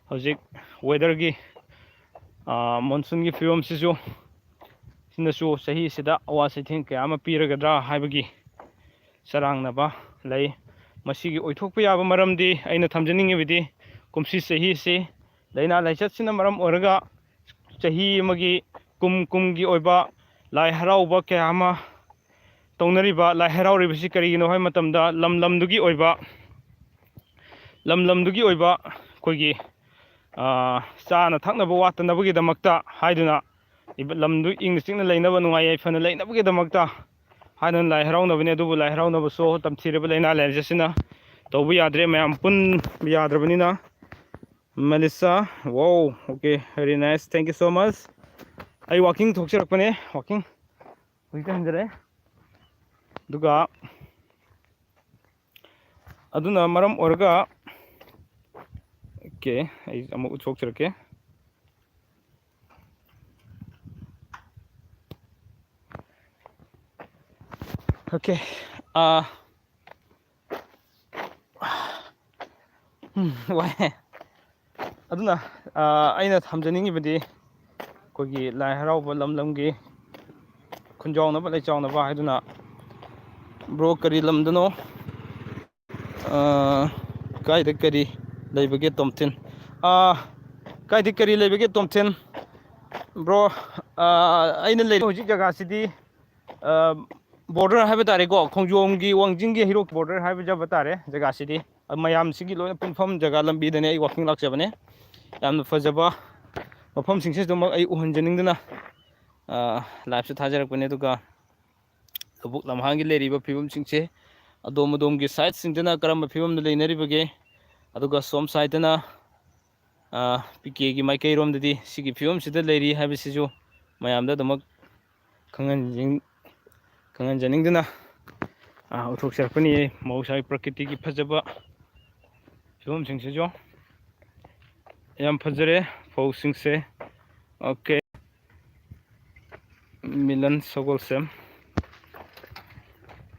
ꯍꯧꯖꯤꯛ weatherꯒꯤ, ꯑ, monsoonꯒꯤ ꯐꯤꯕꯝꯁꯤꯁꯨ, ꯁꯤꯅꯁꯨ ꯆꯍꯤꯁꯤꯗ ꯑꯋꯥ ꯆꯩꯊꯦꯡ ꯀꯌꯥ ꯑꯃ ꯄꯤꯔꯒꯗ꯭ꯔꯥ ꯍꯥꯏꯕꯒꯤ ꯆꯔꯥꯡꯅꯕ ꯂꯩ꯫ ꯃꯁꯤꯒꯤ ꯑꯣꯏꯊꯣꯛꯄ ꯌꯥꯕ ꯃꯔꯝꯗꯤ ꯑꯩꯅ ꯊꯝꯖꯅꯤꯡꯉꯤꯕꯗꯤ ꯀꯨꯝꯁꯤ ꯆꯍꯤꯁꯤ ꯂꯥꯏꯅꯥ ꯂꯥꯏꯆꯠꯁꯤꯅ ꯃꯔꯝ ꯑꯣꯏꯔꯒ ꯆꯍꯤ ꯑꯃꯒꯤ ꯀꯨꯝ ꯀꯨꯝꯒꯤ ꯑꯣꯏꯕ ꯂꯥꯏ ꯍꯔꯥꯎꯕ ꯀꯌꯥ ꯑꯃ ꯇꯧꯅꯔꯤꯕ, ꯂꯥꯏ ꯍꯔꯥꯎꯔꯤꯕꯁꯤ ꯀꯔꯤꯒꯤꯅꯣ ꯍꯥꯏꯕ ꯃꯇꯝꯗ ꯂꯝ ꯂꯝꯗꯨꯒꯤ ꯑꯣꯏꯕ, ꯂꯝ ꯂꯝꯗꯨꯒꯤ ꯑꯣꯏꯕ ꯑꯩꯈꯣꯏꯒꯤ, ꯑ, ꯆꯥꯅ ꯊꯛꯅꯕ ꯋꯥꯠꯇꯅꯕꯒꯤꯗꯃꯛꯇ ꯍꯥꯏꯗꯨꯅ, ꯏꯕ-, ꯂꯝꯗꯨ ꯏꯪꯅ ꯆꯤꯛꯅ ꯂꯩꯅꯕ, ꯅꯨꯡꯉꯥꯏ ꯌꯥꯏꯐꯅ ꯂꯩꯅꯕꯒꯤꯗꯃꯛꯇ ꯍꯥꯏꯗꯨꯅ ꯂꯥꯏ ꯍꯔꯥꯎꯅꯕꯅꯤ꯫ ꯑꯗꯨꯕꯨ ꯂꯥꯏ ꯍꯔꯥꯎꯅꯕꯁꯨ ꯇꯝꯊꯤꯔꯕ ꯂꯥꯏꯅꯥ ꯂꯥꯏꯆꯠꯁꯤꯅ ꯇꯧꯕ ꯌꯥꯗ꯭ꯔꯦ, ꯃꯌꯥꯝ ꯄꯨꯟꯕ ꯌꯥꯗ꯭ꯔꯕꯅꯤꯅ꯫ Melissa, wow, okay, very nice, thank you so much. ꯑꯩ walking ꯊꯣꯛꯆꯔꯛꯄꯅꯦ, walking ꯍꯧꯖꯤꯛꯇ ꯍꯟꯖꯔꯦ꯫ ꯑꯗꯨꯒ ꯑꯗꯨꯅ ꯃꯔꯝ ꯑꯣꯏꯔꯒ, okay, ꯑꯩ ꯑꯃꯨꯛ ꯎꯠꯊꯣꯛꯆꯔꯛꯀꯦ꯫ Okay, ꯑꯥ, ꯎꯝ, ꯋꯥꯏ꯫ ꯑꯗꯨꯅ, ꯑꯥ, ꯑꯩꯅ ꯊꯝꯖꯅꯤꯡꯉꯤꯕꯗꯤ ꯑꯩꯈꯣꯏꯒꯤ ꯂꯥꯏ ꯍꯔꯥꯎꯕ ꯂꯝ ꯂꯝꯒꯤ ꯈꯨꯟꯖꯥꯎꯅꯕ ꯂꯩꯆꯥꯎꯅꯕ ꯍꯥꯏꯗꯨꯅ, bro, ꯀꯔꯤ ꯂꯝꯗꯅꯣ? ꯑꯥ, ꯀꯥꯏꯗ ꯀꯔꯤ ꯂꯩꯕꯒꯦ, ꯇꯣꯝꯊꯤꯟ? ꯑꯥ, ꯀꯥꯏꯗ ꯀꯔꯤ ꯂꯩꯕꯒꯦ, ꯇꯣꯝꯊꯤꯟ? Bro, ꯑꯥ, ꯑꯩꯅ ꯂꯩꯔꯤꯕ ꯍꯧꯖꯤꯛ ꯖꯒꯥꯁꯤꯗꯤ, ꯑꯥ, border ꯍꯥꯏꯕ ꯇꯥꯔꯦꯀꯣ, ꯈꯣꯡꯖꯣꯝꯒꯤ, ꯋꯥꯡꯖꯤꯡꯒꯤ ꯍꯩꯔꯣꯛ border ꯍꯥꯏꯕ ꯇꯥꯔꯦ ꯖꯒꯥꯁꯤꯗꯤ꯫ ꯃꯌꯥꯝꯁꯤꯒꯤ ꯂꯣꯏꯅ ꯄꯨꯟꯐꯝ ꯖꯒꯥ ꯂꯝꯕꯤꯗꯅꯦ ꯑꯩ walking ꯂꯥꯛꯆꯕꯅꯦ꯫ ꯌꯥꯝꯅ ꯐꯖꯕ ꯃꯐꯝꯁꯤꯡꯁꯤꯗꯃꯛ ꯑꯩ ꯎꯍꯟꯖꯅꯤꯡꯗꯨꯅ, ꯑꯥ, liveꯁꯦ ꯊꯥꯖꯔꯛꯄꯅꯦ꯫ ꯑꯗꯨꯒ ꯂꯧꯕꯨꯛ ꯂꯝꯍꯥꯡꯒꯤ ꯂꯩꯔꯤꯕ ꯐꯤꯕꯝꯁꯤꯡꯁꯦ ꯑꯗꯣꯝ ꯑꯗꯣꯝꯒꯤ ꯁꯥꯏꯠꯁꯤꯡꯗꯅ ꯀꯔꯝꯕ ꯐꯤꯕꯝꯗ ꯂꯩꯅꯔꯤꯕꯒꯦ, ꯑꯗꯨꯒ ꯁꯣꯝ ꯁꯥꯏꯠꯇꯅ ꯄꯤ ꯀꯦꯒꯤ ꯃꯥꯏꯀꯩꯔꯣꯝꯗꯗꯤ ꯁꯤꯒꯤ ꯐꯤꯕꯝꯁꯤꯗ ꯂꯩꯔꯤ ꯍꯥꯏꯕꯁꯤꯁꯨ ꯃꯌꯥꯝꯗ ꯑꯗꯨꯃꯛ ꯈꯪꯍꯟꯖꯤꯟ-, ꯈꯪꯍꯟꯖꯅꯤꯡꯗꯨꯅ, ꯑ, ꯎꯠꯊꯣꯛꯆꯔꯛꯄꯅꯤ꯫ ꯃꯍꯧꯁꯥꯒꯤ ꯄ꯭ꯔꯀ꯭ꯔꯤꯇꯤꯒꯤ ꯐꯖꯕ ꯐꯤꯕꯝꯁꯤꯡꯁꯤꯁꯨ ꯌꯥꯝ ꯐꯖꯔꯦ꯫ ꯐꯧꯁꯤꯡꯁꯦ, ꯑꯣꯀꯦ, ꯃꯤꯂꯟ ꯁꯒꯣꯜꯁꯦꯝ,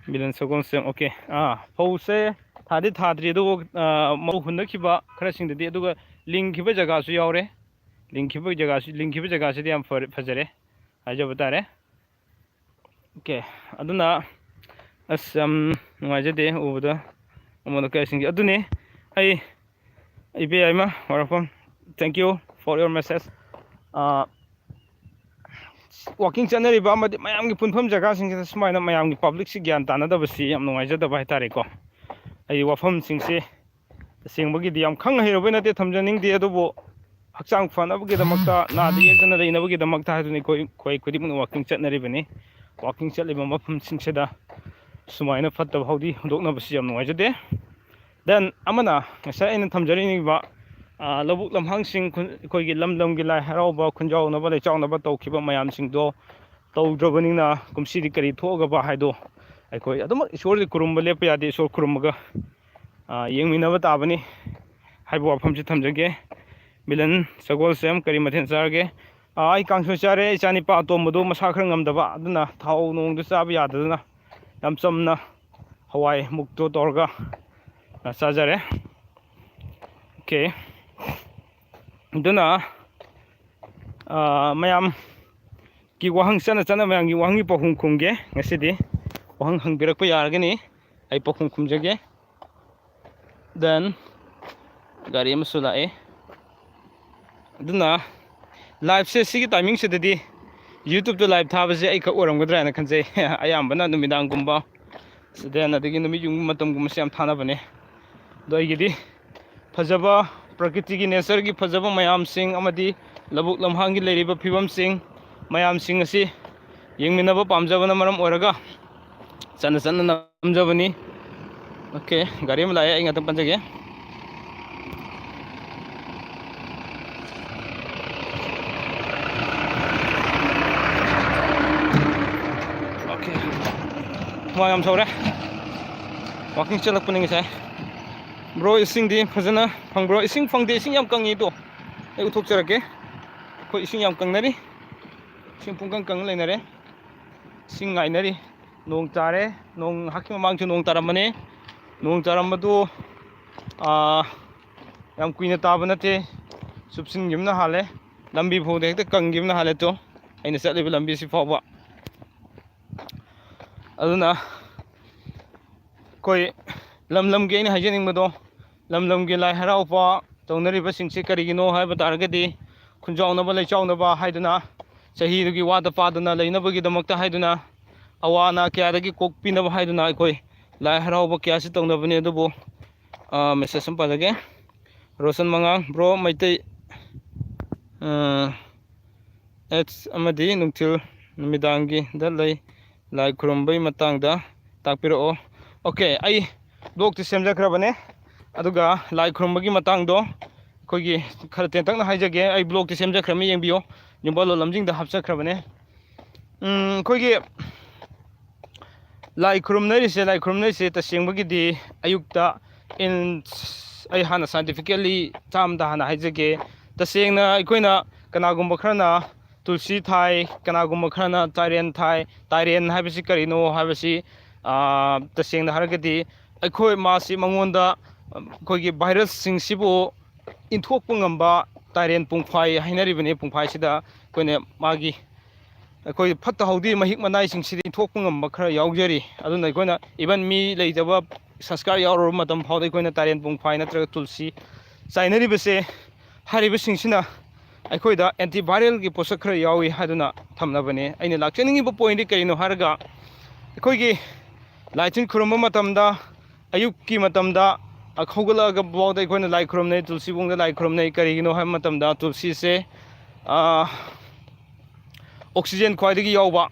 ꯃꯤꯂꯟ ꯁꯒꯣꯜꯁꯦꯝ, ꯑꯣꯀꯦ꯫ ꯑꯥ, ꯐꯧꯁꯦ ꯊꯥꯗꯤ ꯊꯥꯗ꯭ꯔꯤ, ꯑꯗꯨꯕꯨ, ꯑ, ꯃꯧ ꯍꯨꯟꯅꯈꯤꯕ ꯈꯔꯁꯤꯡꯗꯗꯤ, ꯑꯗꯨꯒ ꯂꯤꯡꯈꯤꯕ ꯖꯒꯥꯁꯨ ꯌꯥꯎꯔꯦ꯫ ꯂꯤꯡꯈꯤꯕ ꯖꯒꯥꯁꯤ, ꯂꯤꯡꯈꯤꯕ ꯖꯒꯥꯁꯤꯗꯤ ꯌꯥꯝ ꯐꯔꯦ, ꯐꯖꯔꯦ ꯍꯥꯏꯖꯕ ꯇꯥꯔꯦ꯫ ꯑꯣꯀꯦ, ꯑꯗꯨꯅ ꯑꯁ, ꯌꯥꯝ ꯅꯨꯡꯉꯥꯏꯖꯗꯦ ꯎꯕꯗ ꯑꯃꯣꯠ ꯑꯀꯥꯏꯁꯤꯡꯁꯦ꯫ ꯑꯗꯨꯅꯤ ꯑꯩ, ꯏꯕꯦ ꯌꯥꯏꯃ ꯋꯥꯔꯛꯐꯝ, thank you for your message꯫ ꯑꯥ, ꯋꯥꯀꯤꯡ ꯆꯠꯅꯔꯤꯕ ꯑꯃꯗꯤ ꯃꯌꯥꯝꯒꯤ ꯄꯨꯟꯐꯝ ꯖꯒꯥꯁꯤꯡꯁꯤꯗ ꯁꯨꯃꯥꯏꯅ ꯃꯌꯥꯝꯒꯤ ꯄꯕ꯭ꯂꯤꯛꯁꯤ ꯒ꯭ꯌꯥꯟ ꯇꯥꯅꯗꯕꯁꯤ ꯌꯥꯝ ꯅꯨꯡꯉꯥꯏꯖꯗꯕ ꯍꯥꯏꯇꯥꯔꯦꯀꯣ꯫ ꯑꯩ ꯋꯥꯐꯝꯁꯤꯡꯁꯦ ꯇꯁꯦꯡꯕꯒꯤꯗꯤ ꯌꯥꯝ ꯈꯪ ꯍꯩꯔꯨꯕꯩ ꯅꯠꯇꯦ, ꯊꯝꯖꯅꯤꯡꯗꯦ, ꯑꯗꯨꯕꯨ ꯍꯛꯆꯥꯡ ꯐꯅꯕꯒꯤꯗꯃꯛꯇ, ꯅꯥꯗ ꯌꯦꯛꯇꯅ ꯂꯩꯅꯕꯒꯤꯗꯃꯛꯇ ꯍꯥꯏꯗꯨꯅ ꯑꯩꯈꯣꯏ, ꯑꯩꯈꯣꯏ ꯈꯨꯗꯤꯡꯃꯛꯅ ꯋꯥꯀꯤꯡ ꯆꯠꯅꯔꯤꯕꯅꯤ꯫ ꯋꯥꯀꯤꯡ ꯆꯠꯂꯤꯕ ꯃꯐꯝꯁꯤꯡꯁꯤꯗ ꯁꯨꯃꯥꯏꯅ ꯐꯠꯇꯕ ꯍꯥꯎꯗꯤ ꯍꯨꯟꯗꯣꯛꯅꯕꯁꯤ ꯌꯥꯝ ꯅꯨꯡꯉꯥꯏꯖꯗꯦ꯫ Then ꯑꯃꯅ ꯉꯁꯥꯏ ꯑꯩꯅ ꯊꯝꯖꯔꯤꯕ, ꯑ, ꯂꯧꯕꯨꯛ ꯂꯝꯍꯥꯡꯁꯤꯡ, ꯈꯨꯟ-, ꯑꯩꯈꯣꯏꯒꯤ ꯂꯝ ꯂꯝꯒꯤ ꯂꯥꯏ ꯍꯔꯥꯎꯕ, ꯈꯨꯟꯖꯥꯎꯅꯕ, ꯂꯩꯆꯥꯎꯅꯕ ꯇꯧꯈꯤꯕ ꯃꯌꯥꯝꯁꯤꯡꯗꯣ ꯇꯧꯗ꯭ꯔꯕꯅꯤꯅ ꯀꯨꯝꯁꯤꯗꯤ ꯀꯔꯤ ꯊꯣꯛꯑꯒꯕ ꯍꯥꯏꯗꯣ ꯑꯩꯈꯣꯏ ꯑꯗꯨꯃꯛ ꯏꯁꯣꯔꯗꯤ ꯈꯨꯔꯨꯝꯕ ꯂꯦꯞꯄ ꯌꯥꯗꯦ, ꯏꯁꯣꯔ ꯈꯨꯔꯨꯝꯃꯒ, ꯑ, ꯌꯦꯡꯃꯤꯟꯅꯕ ꯇꯥꯕꯅꯤ ꯍꯥꯏꯕ ꯋꯥꯐꯝꯁꯤ ꯊꯝꯖꯒꯦ꯫ ꯃꯤꯂꯟ ꯁꯒꯣꯜꯁꯦꯝ, ꯀꯔꯤ ꯃꯊꯦꯜ ꯆꯥꯔꯒꯦ? ꯑ, ꯑꯩ ꯀꯥꯡꯁꯣꯏ ꯆꯥꯔꯦ꯫ ꯏꯆꯥꯅꯤꯄꯥ ꯑꯇꯣꯝꯕꯗꯣ ꯃꯁꯥ ꯈꯔ ꯉꯝꯗꯕ, ꯑꯗꯨꯅ ꯊꯥꯎ ꯅꯨꯡꯗꯨ ꯆꯥꯕ ꯌꯥꯗꯗꯅ ꯌꯥꯝ ꯆꯝꯅ ꯍꯋꯥꯏ ꯃꯨꯛꯇꯣ ꯇꯧꯔꯒ, ꯑ, ꯆꯥꯖꯔꯦ꯫ ꯑꯣꯀꯦ꯫ ꯑꯗꯨꯅ, ꯑ, ꯃꯌꯥꯝꯒꯤ ꯋꯥꯍꯪ ꯆꯠꯅ ꯆꯠꯅ ꯃꯌꯥꯝꯒꯤ ꯋꯥꯍꯪꯒꯤ ꯄꯥꯎꯈꯨꯝ ꯈꯨꯝꯒꯦ ꯉꯁꯤꯗꯤ꯫ ꯋꯥꯍꯪ ꯍꯪꯕꯤꯔꯛꯄ ꯌꯥꯔꯒꯅꯤ, ꯑꯩ ꯄꯥꯎꯈꯨꯝ ꯈꯨꯝꯖꯒꯦ꯫ Then ꯒꯥꯔꯤ ꯑꯃꯁꯨ ꯂꯥꯛꯑꯦ꯫ ꯑꯗꯨꯅ liveꯁꯦ ꯁꯤꯒꯤ timingꯁꯤꯗꯗꯤ YouTubeꯇ live ꯊꯥꯕꯁꯦ ꯑꯩꯈꯛ ꯑꯣꯏꯔꯝꯒꯗ꯭ꯔꯥ ꯍꯥꯏꯅ ꯈꯟꯖꯩ꯫ ꯑꯌꯥꯝꯕꯅ ꯅꯨꯃꯤꯗꯥꯡꯒꯨꯝꯕ, then ꯑꯗꯒꯤ ꯅꯨꯃꯤꯠ ꯌꯨꯡꯕ ꯃꯇꯝꯒꯨꯝꯕꯁꯦ ꯌꯥꯝ ꯊꯥꯅꯕꯅꯦ꯫ ꯑꯗꯣ ꯑꯩꯒꯤꯗꯤ ꯐꯖꯕ ꯄ꯭ꯔꯀ꯭ꯔꯤꯇꯤꯒꯤ natureꯒꯤ ꯐꯖꯕ ꯃꯌꯥꯝꯁꯤꯡ ꯑꯃꯗꯤ ꯂꯧꯕꯨꯛ ꯂꯝꯍꯥꯡꯒꯤ ꯂꯩꯔꯤꯕ ꯐꯤꯕꯝꯁꯤꯡ ꯃꯌꯥꯝꯁꯤꯡ ꯑꯁꯤ ꯌꯦꯡꯃꯤꯟꯅꯕ ꯄꯥꯝꯖꯕꯅ ꯃꯔꯝ ꯑꯣꯏꯔꯒ ꯆꯠꯅ ꯆꯠꯅ ꯅꯝꯖꯕꯅꯤ꯫ ꯑꯣꯀꯦ, ꯒꯥꯔꯤ ꯑꯃ ꯂꯥꯛꯑꯦ, ꯑꯩ ꯉꯥꯛꯇꯪ ꯄꯟꯖꯒꯦ꯫ ꯑꯣꯀꯦ, ꯍꯨꯃꯥꯡ ꯌꯥꯝ ꯁꯧꯔꯦ, ꯋꯥꯀꯤꯡ ꯆꯠꯂꯛꯄꯅꯤ ꯉꯁꯥꯏ꯫ ꯕ꯭ꯔꯣ, ꯏꯁꯤꯡꯗꯤ ꯐꯖꯅ ꯐꯪꯕ꯭ꯔꯣ? ꯏꯁꯤꯡ ꯐꯪꯗꯦ, ꯏꯁꯤꯡ ꯌꯥꯝ ꯀꯪꯉꯤꯗꯣ꯫ ꯑꯩ ꯎꯠꯊꯣꯛꯆꯔꯛꯀꯦ꯫ ꯑꯩꯈꯣꯏ ꯏꯁꯤꯡ ꯌꯥꯝ ꯀꯪꯅꯔꯤ, ꯏꯁꯤꯡ ꯄꯨꯡꯀꯪ ꯀꯪꯅ ꯂꯩꯅꯔꯦ꯫ ꯏꯁꯤꯡ ꯉꯥꯏꯅꯔꯤ꯫ ꯅꯣꯡ ꯇꯥꯔꯦ꯫ ꯅꯣꯡ ꯉꯥꯏꯍꯥꯛꯀꯤ ꯃꯃꯥꯡꯁꯨ ꯅꯣꯡ ꯇꯥꯔꯝꯕꯅꯦ꯫ ꯅꯣꯡ ꯇꯥꯔꯝꯕꯗꯨ, ꯑꯥ, ꯌꯥꯝ ꯀꯨꯏꯅ ꯇꯥꯕ ꯅꯠꯇꯦ꯫ ꯆꯨꯞꯁꯤꯟꯈꯤꯕꯅ ꯍꯥꯜꯂꯦ꯫ ꯂꯝꯕꯤ ꯐꯥꯎꯗ ꯍꯦꯛꯇ ꯀꯪꯈꯤꯕꯅ ꯍꯥꯜꯂꯦ꯫ ꯇꯣ, ꯑꯩꯅ ꯆꯠꯂꯤꯕ ꯂꯝꯕꯤꯁꯤ ꯐꯥꯎꯕ꯫ ꯑꯗꯨꯅ ꯑꯩꯈꯣꯏ ꯂꯝ ꯂꯝꯒꯤ ꯑꯩꯅ ꯍꯥꯏꯖꯅꯤꯡꯕꯗꯣ, ꯂꯝ ꯂꯝꯒꯤ ꯂꯥꯏ ꯍꯔꯥꯎꯕ ꯇꯧꯅꯔꯤꯕꯁꯤꯡꯁꯤ ꯀꯔꯤꯒꯤꯅꯣ ꯍꯥꯏꯕ ꯇꯥꯔꯒꯗꯤ, ꯈꯨꯟꯖꯥꯎꯅꯕ ꯂꯩꯆꯥꯎꯅꯕ ꯍꯥꯏꯗꯨꯅ, ꯆꯍꯤꯗꯨꯒꯤ ꯋꯥꯗ ꯄꯥꯗꯅ ꯂꯩꯅꯕꯒꯤꯗꯃꯛꯇ ꯍꯥꯏꯗꯨꯅ, ꯑꯋꯥ ꯑꯅꯥ ꯀꯌꯥꯗꯒꯤ ꯀꯣꯛꯄꯤꯅꯕ ꯍꯥꯏꯗꯨꯅ ꯑꯩꯈꯣꯏ ꯂꯥꯏ ꯍꯔꯥꯎꯕ ꯀꯌꯥꯁꯤ ꯇꯧꯅꯕꯅꯤ꯫ ꯑꯗꯨꯕꯨ, ꯑ, ꯃꯦꯁꯦꯖ ꯑꯃ ꯄꯥꯖꯒꯦ꯫ ꯔꯣꯁꯟ ꯃꯉꯥꯡ, ꯕ꯭ꯔꯣ, ꯃꯩꯇꯩ, ꯑ, ꯑꯦꯠꯁ ꯑꯃꯗꯤ ꯅꯨꯡꯊꯤꯜ ꯅꯨꯃꯤꯗꯥꯡꯒꯤꯗ ꯂꯩ, ꯂꯥꯏ ꯈꯨꯔꯨꯝꯕꯒꯤ ꯃꯇꯥꯡꯗ ꯇꯥꯛꯄꯤꯔꯛꯑꯣ꯫ ꯑꯣꯀꯦ, ꯑꯩ ꯕ꯭ꯂꯣꯛꯇꯤ ꯁꯦꯝꯖꯈ꯭ꯔꯕꯅꯦ, ꯑꯗꯨꯒ ꯂꯥꯏ ꯈꯨꯔꯨꯝꯕꯒꯤ ꯃꯇꯥꯡꯗꯣ ꯑꯩꯈꯣꯏꯒꯤ ꯈꯔ ꯇꯦꯟꯇꯛꯅ ꯍꯥꯏꯖꯒꯦ꯫ ꯑꯩ ꯕ꯭ꯂꯣꯛꯇꯤ ꯁꯦꯝꯖꯈ꯭ꯔꯕꯅꯤ, ꯌꯦꯡꯕꯤꯌꯣ, ꯅꯤꯡꯕꯥꯂꯣ ꯂꯝꯖꯤꯡꯗ ꯍꯥꯞꯆꯈ꯭ꯔꯕꯅꯦ꯫ ꯎꯝ, ꯑꯩꯈꯣꯏꯒꯤ ꯂꯥꯏ ꯈꯨꯔꯨꯝꯅꯔꯤꯁꯦ, ꯂꯥꯏ ꯈꯨꯔꯨꯝꯅꯔꯤꯁꯦ ꯇꯁꯦꯡꯕꯒꯤꯗꯤ ꯑꯌꯨꯛꯇ, in, ꯑꯩ ꯍꯥꯟꯅ scientifically ꯆꯥꯝꯗ ꯍꯥꯟꯅ ꯍꯥꯏꯖꯒꯦ꯫ ꯇꯁꯦꯡꯅ ꯑꯩꯈꯣꯏꯅ, ꯀꯅꯥꯒꯨꯝꯕ ꯈꯔꯅ ꯇꯨꯜꯁꯤ ꯊꯥꯏ, ꯀꯅꯥꯒꯨꯝꯕ ꯈꯔꯅ ꯇꯥꯏꯔꯦꯟ ꯊꯥꯏ꯫ ꯇꯥꯏꯔꯦꯟ ꯍꯥꯏꯕꯁꯤ ꯀꯔꯤꯅꯣ ꯍꯥꯏꯕꯁꯤ, ꯑꯥ, ꯇꯁꯦꯡꯅ ꯍꯥꯏꯔꯒꯗꯤ ꯑꯩꯈꯣꯏ ꯃꯥꯁꯤ, ꯃꯉꯣꯟꯗ ꯑꯩꯈꯣꯏꯒꯤ ꯚꯥꯏꯔꯁꯁꯤꯡꯁꯤꯕꯨ ꯏꯟꯊꯣꯛꯄ ꯉꯝꯕ ꯇꯥꯏꯔꯦꯟ ꯄꯨꯡꯐꯥꯏ ꯍꯥꯏꯅꯔꯤꯕꯅꯤ꯫ ꯄꯨꯡꯐꯥꯏꯁꯤꯗ ꯑꯩꯈꯣꯏꯅ ꯃꯥꯒꯤ, ꯑꯩꯈꯣꯏ ꯐꯠꯇ ꯍꯥꯎꯗꯤ ꯃꯍꯤꯛ ꯃꯅꯥꯏꯁꯤꯡꯁꯤꯗꯤ ꯏꯟꯊꯣꯛꯄ ꯉꯝꯕ ꯈꯔ ꯌꯥꯎꯖꯔꯤ꯫ ꯑꯗꯨꯅ ꯑꯩꯈꯣꯏꯅ even ꯃꯤ ꯂꯩꯇꯕ, ꯁꯪꯁꯀꯥꯔ ꯌꯥꯎꯔꯕ ꯃꯇꯝ ꯐꯥꯎꯗ ꯑꯩꯈꯣꯏꯅ ꯇꯥꯏꯔꯦꯟ ꯄꯨꯡꯐꯥꯏ ꯅꯠꯇ꯭ꯔꯒ ꯇꯨꯜꯁꯤ ꯆꯥꯏꯅꯔꯤꯕꯁꯦ, ꯍꯥꯏꯔꯤꯕꯁꯤꯡꯁꯤꯅ ꯑꯩꯈꯣꯏꯗ antiviralꯒꯤ ꯄꯣꯠꯁꯛ ꯈꯔ ꯌꯥꯎꯏ ꯍꯥꯏꯗꯨꯅ ꯊꯝꯂꯕꯅꯤ꯫ ꯑꯩꯅ ꯂꯥꯛꯆꯅꯤꯡꯉꯤꯕ pointꯗꯤ ꯀꯔꯤꯅꯣ ꯍꯥꯏꯔꯒ, ꯑꯩꯈꯣꯏꯒꯤ ꯂꯥꯏ ꯇꯤꯟ ꯈꯨꯔꯨꯝꯕ ꯃꯇꯝꯗ, ꯑꯌꯨꯛꯀꯤ ꯃꯇꯝꯗ ꯍꯧꯒꯠꯂꯛꯑꯒ ꯐꯥꯎꯗ ꯑꯩꯈꯣꯏꯅ ꯂꯥꯏ ꯈꯨꯔꯨꯝꯅꯩ, ꯇꯨꯜꯁꯤꯕꯣꯡꯗ ꯂꯥꯏ ꯈꯨꯔꯨꯝꯅꯩ꯫ ꯀꯔꯤꯒꯤꯅꯣ ꯍꯥꯏꯕ ꯃꯇꯝꯗ, ꯇꯨꯜꯁꯤꯁꯦ, ꯑꯥ, oxygen ꯈ꯭ꯋꯥꯏꯗꯒꯤ ꯌꯥꯎꯕ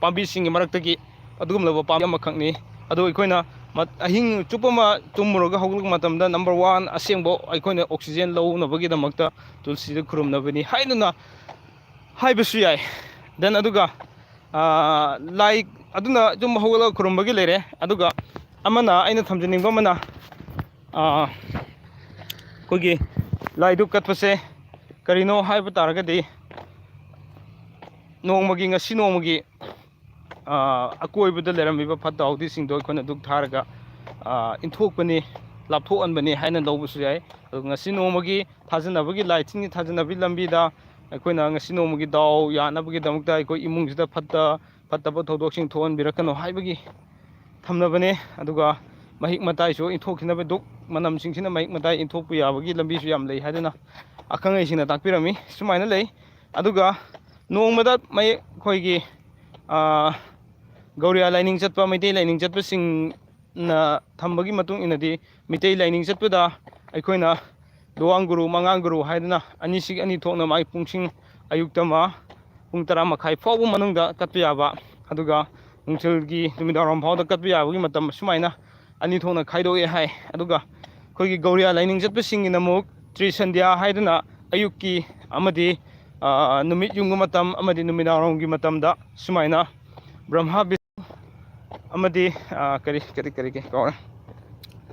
ꯄꯥꯝꯕꯤꯁꯤꯡꯒꯤ ꯃꯔꯛꯇꯒꯤ ꯑꯗꯨꯒꯨꯝꯂꯕ ꯄꯥꯝꯕꯤ ꯑꯃꯈꯛꯅꯤ꯫ ꯑꯗꯨ ꯑꯩꯈꯣꯏꯅ ꯑꯍꯤꯡ ꯆꯨꯞꯄ ꯑꯃ ꯇꯨꯝꯃꯨꯔꯒ ꯍꯧꯒꯠꯂꯛꯄ ꯃꯇꯝꯗ, number one, ꯑꯁꯦꯡꯕ ꯑꯩꯈꯣꯏꯅ oxygen ꯂꯧꯅꯕꯒꯤꯗꯃꯛꯇ ꯇꯨꯜꯁꯤꯗ ꯈꯨꯔꯨꯝꯅꯕꯅꯤ ꯍꯥꯏꯗꯨꯅ ꯍꯥꯏꯕꯁꯨ ꯌꯥꯏ꯫ Then ꯑꯗꯨꯒ, ꯑꯥ, ꯂꯥꯏ ꯑꯗꯨꯅ ꯑꯗꯨꯝ ꯍꯧꯒꯠꯂꯒ ꯈꯨꯔꯨꯝꯕꯒꯤ ꯂꯩꯔꯦ꯫ ꯑꯗꯨꯒ ꯑꯃꯅ, ꯑꯩꯅ ꯊꯝꯖꯅꯤꯡꯕ ꯑꯃꯅ, ꯑꯥ, ꯑꯩꯈꯣꯏꯒꯤ ꯂꯥꯏꯗꯨꯛ ꯀꯠꯄꯁꯦ ꯀꯔꯤꯅꯣ ꯍꯥꯏꯕ ꯇꯥꯔꯒꯗꯤ, ꯅꯣꯡꯃꯒꯤ, ꯉꯁꯤ ꯅꯣꯡꯃꯒꯤ, ꯑꯥ, ꯑꯀꯣꯏꯕꯗ ꯂꯩꯔꯝꯃꯤꯕ ꯐꯠꯇ ꯍꯥꯎꯗꯤꯁꯤꯡꯗꯣ ꯑꯩꯈꯣꯏꯅ ꯙꯨꯛ ꯊꯥꯔꯒ, ꯑꯥ, ꯏꯟꯊꯣꯛꯄꯅꯤ, ꯂꯥꯞꯊꯣꯛꯍꯟꯕꯅꯤ ꯍꯥꯏꯅ ꯂꯧꯕꯁꯨ ꯌꯥꯏ꯫ ꯑꯗꯨꯒ ꯉꯁꯤ ꯅꯣꯡꯃꯒꯤ ꯊꯥꯖꯅꯕꯒꯤ, ꯂꯥꯏ ꯇꯤꯟꯒꯤ ꯊꯥꯖꯅꯕꯒꯤ ꯂꯝꯕꯤꯗ ꯑꯩꯈꯣꯏꯅ ꯉꯁꯤ ꯅꯣꯡꯃꯒꯤ ꯗꯥꯎ ꯌꯥꯅꯕꯒꯤꯗꯃꯛꯇ ꯑꯩꯈꯣꯏ ꯏꯃꯨꯡꯁꯤꯗ ꯐꯠꯇ, ꯐꯠꯇꯕ ꯊꯧꯗꯣꯛꯁꯤꯡ ꯊꯣꯛꯍꯟꯕꯤꯔꯛꯀꯅꯨ ꯍꯥꯏꯕꯒꯤ ꯊꯝꯅꯕꯅꯦ꯫ ꯑꯗꯨꯒ ꯃꯍꯤꯛ ꯃꯇꯥꯏꯁꯨ ꯏꯟꯊꯣꯛꯈꯤꯅꯕ, ꯙꯨꯛ ꯃꯅꯝꯁꯤꯡꯁꯤꯅ ꯃꯍꯤꯛ ꯃꯇꯥꯏ ꯏꯟꯊꯣꯛꯄ ꯌꯥꯕꯒꯤ ꯂꯝꯕꯤꯁꯨ ꯌꯥꯝ ꯂꯩ ꯍꯥꯏꯗꯨꯅ ꯑꯈꯪ ꯑꯍꯩꯁꯤꯡꯅ ꯇꯥꯛꯄꯤꯔꯝꯃꯤ꯫ ꯁꯨꯃꯥꯏꯅ ꯂꯩ꯫ ꯑꯗꯨꯒ ꯅꯣꯡꯃꯗ ꯃꯩ-, ꯑꯩꯈꯣꯏꯒꯤ, ꯑꯥ, ꯒꯧꯔꯤꯌꯥ ꯂꯥꯏꯅꯤꯡ ꯆꯠꯄ, ꯃꯩꯇꯩ ꯂꯥꯏꯅꯤꯡ ꯆꯠꯄꯁꯤꯡꯅ ꯊꯝꯕꯒꯤ ꯃꯇꯨꯡ ꯏꯟꯅꯗꯤ, ꯃꯩꯇꯩ ꯂꯥꯏꯅꯤꯡ ꯆꯠꯄꯗ ꯑꯩꯈꯣꯏꯅ ꯂꯨꯋꯥꯡ ꯒꯨꯔꯨ, ꯃꯉꯥꯡ ꯒꯨꯔꯨ ꯍꯥꯏꯗꯅ ꯑꯅꯤꯁꯤ, ꯑꯅꯤ ꯊꯣꯛꯅ ꯃꯥꯏ ꯄꯨꯡꯁꯤꯡ, ꯑꯌꯨꯛꯇ ꯑꯃ ꯄꯨꯡ ꯇꯔꯥ ꯃꯈꯥꯏ ꯐꯥꯎꯕ ꯃꯅꯨꯡꯗ ꯀꯠꯄ ꯌꯥꯕ, ꯑꯗꯨꯒ ꯅꯨꯡꯊꯤꯜꯒꯤ ꯅꯨꯃꯤꯗꯥꯡꯋꯥꯏꯔꯝ ꯐꯥꯎꯗ ꯀꯠꯄ ꯌꯥꯕꯒꯤ ꯃꯇꯝ ꯑꯁꯨꯃꯥꯏꯅ ꯑꯅꯤ ꯊꯣꯛꯅ ꯈꯥꯏꯗꯣꯛꯑꯦ ꯍꯥꯏ꯫ ꯑꯗꯨꯒ ꯑꯩꯈꯣꯏꯒꯤ ꯒꯧꯔꯤꯌꯥ ꯂꯥꯏꯅꯤꯡ ꯆꯠꯄꯁꯤꯡꯒꯤꯅ ꯑꯃꯨꯛ ꯇ꯭ꯔꯤꯁꯟꯙ꯭ꯌꯥ ꯍꯥꯏꯗꯨꯅ ꯑꯌꯨꯛꯀꯤ ꯑꯃꯗꯤ, ꯑ, ꯅꯨꯃꯤꯠ ꯌꯨꯡꯕ ꯃꯇꯝ ꯑꯃꯗꯤ ꯅꯨꯃꯤꯗꯥꯡꯋꯥꯏꯔꯝꯒꯤ ꯃꯇꯝꯗ ꯁꯨꯃꯥꯏꯅ ꯕ꯭ꯔꯍ꯭ꯃ, ꯕꯤꯁꯅꯨ ꯑꯃꯗꯤ, ꯑ, ꯀꯔꯤ, ꯀꯔꯤ, ꯀꯔꯤ, ꯀꯔꯤ, ꯀꯥꯎꯔꯦ,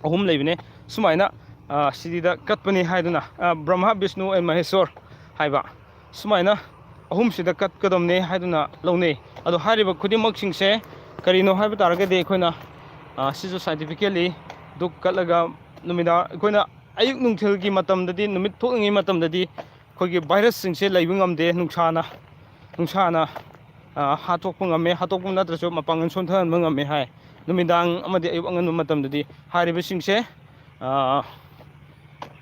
ꯑꯍꯨꯝ ꯂꯩꯕꯅꯦ꯫ ꯁꯨꯃꯥꯏꯅ, ꯑ, ꯁꯤꯗꯤꯗ ꯀꯠꯄꯅꯤ ꯍꯥꯏꯗꯨꯅ, ꯑ, ꯕ꯭ꯔꯍ꯭ꯃ, ꯕꯤꯁꯅꯨ and ꯃꯍꯦꯁꯣꯔ ꯍꯥꯏꯕ, ꯁꯨꯃꯥꯏꯅ ꯑꯍꯨꯝꯁꯤꯗ ꯀꯠꯀꯗꯕꯅꯦ ꯍꯥꯏꯗꯨꯅ ꯂꯧꯅꯩ꯫ ꯑꯗꯣ ꯍꯥꯏꯔꯤꯕ ꯈꯨꯗꯤꯡꯃꯛꯁꯤꯡꯁꯦ ꯀꯔꯤꯅꯣ ꯍꯥꯏꯕ ꯇꯥꯔꯒꯗꯤ, ꯑꯩꯈꯣꯏꯅ, ꯑ, ꯁꯤꯁꯨ scientifically ꯙꯨꯛ ꯀꯠꯂꯒ ꯅꯨꯃꯤꯗꯥꯡ, ꯑꯩꯈꯣꯏꯅ ꯑꯌꯨꯛ ꯅꯨꯡꯊꯤꯜꯒꯤ ꯃꯇꯝꯗꯗꯤ, ꯅꯨꯃꯤꯠ ꯊꯣꯛꯂꯤꯉꯩ ꯃꯇꯝꯗꯗꯤ ꯑꯩꯈꯣꯏꯒꯤ virusꯁꯤꯡꯁꯦ ꯂꯩꯕ ꯉꯝꯗꯦ, ꯅꯨꯡꯁꯥꯅ, ꯅꯨꯡꯁꯥꯅ, ꯑ, ꯍꯥꯠꯇꯣꯛꯄ ꯉꯝꯃꯦ, ꯍꯥꯠꯇꯣꯛꯄ ꯅꯠꯇ꯭ꯔꯁꯨ ꯃꯄꯥꯡꯒꯜ ꯁꯣꯟꯊꯍꯟꯕ ꯉꯝꯃꯦ ꯍꯥꯏ꯫ ꯅꯨꯃꯤꯗꯥꯡ ꯑꯃꯗꯤ ꯑꯌꯨꯛ ꯑꯉꯟꯕ ꯃꯇꯝꯗꯗꯤ ꯍꯥꯏꯔꯤꯕꯁꯤꯡꯁꯦ, ꯑ,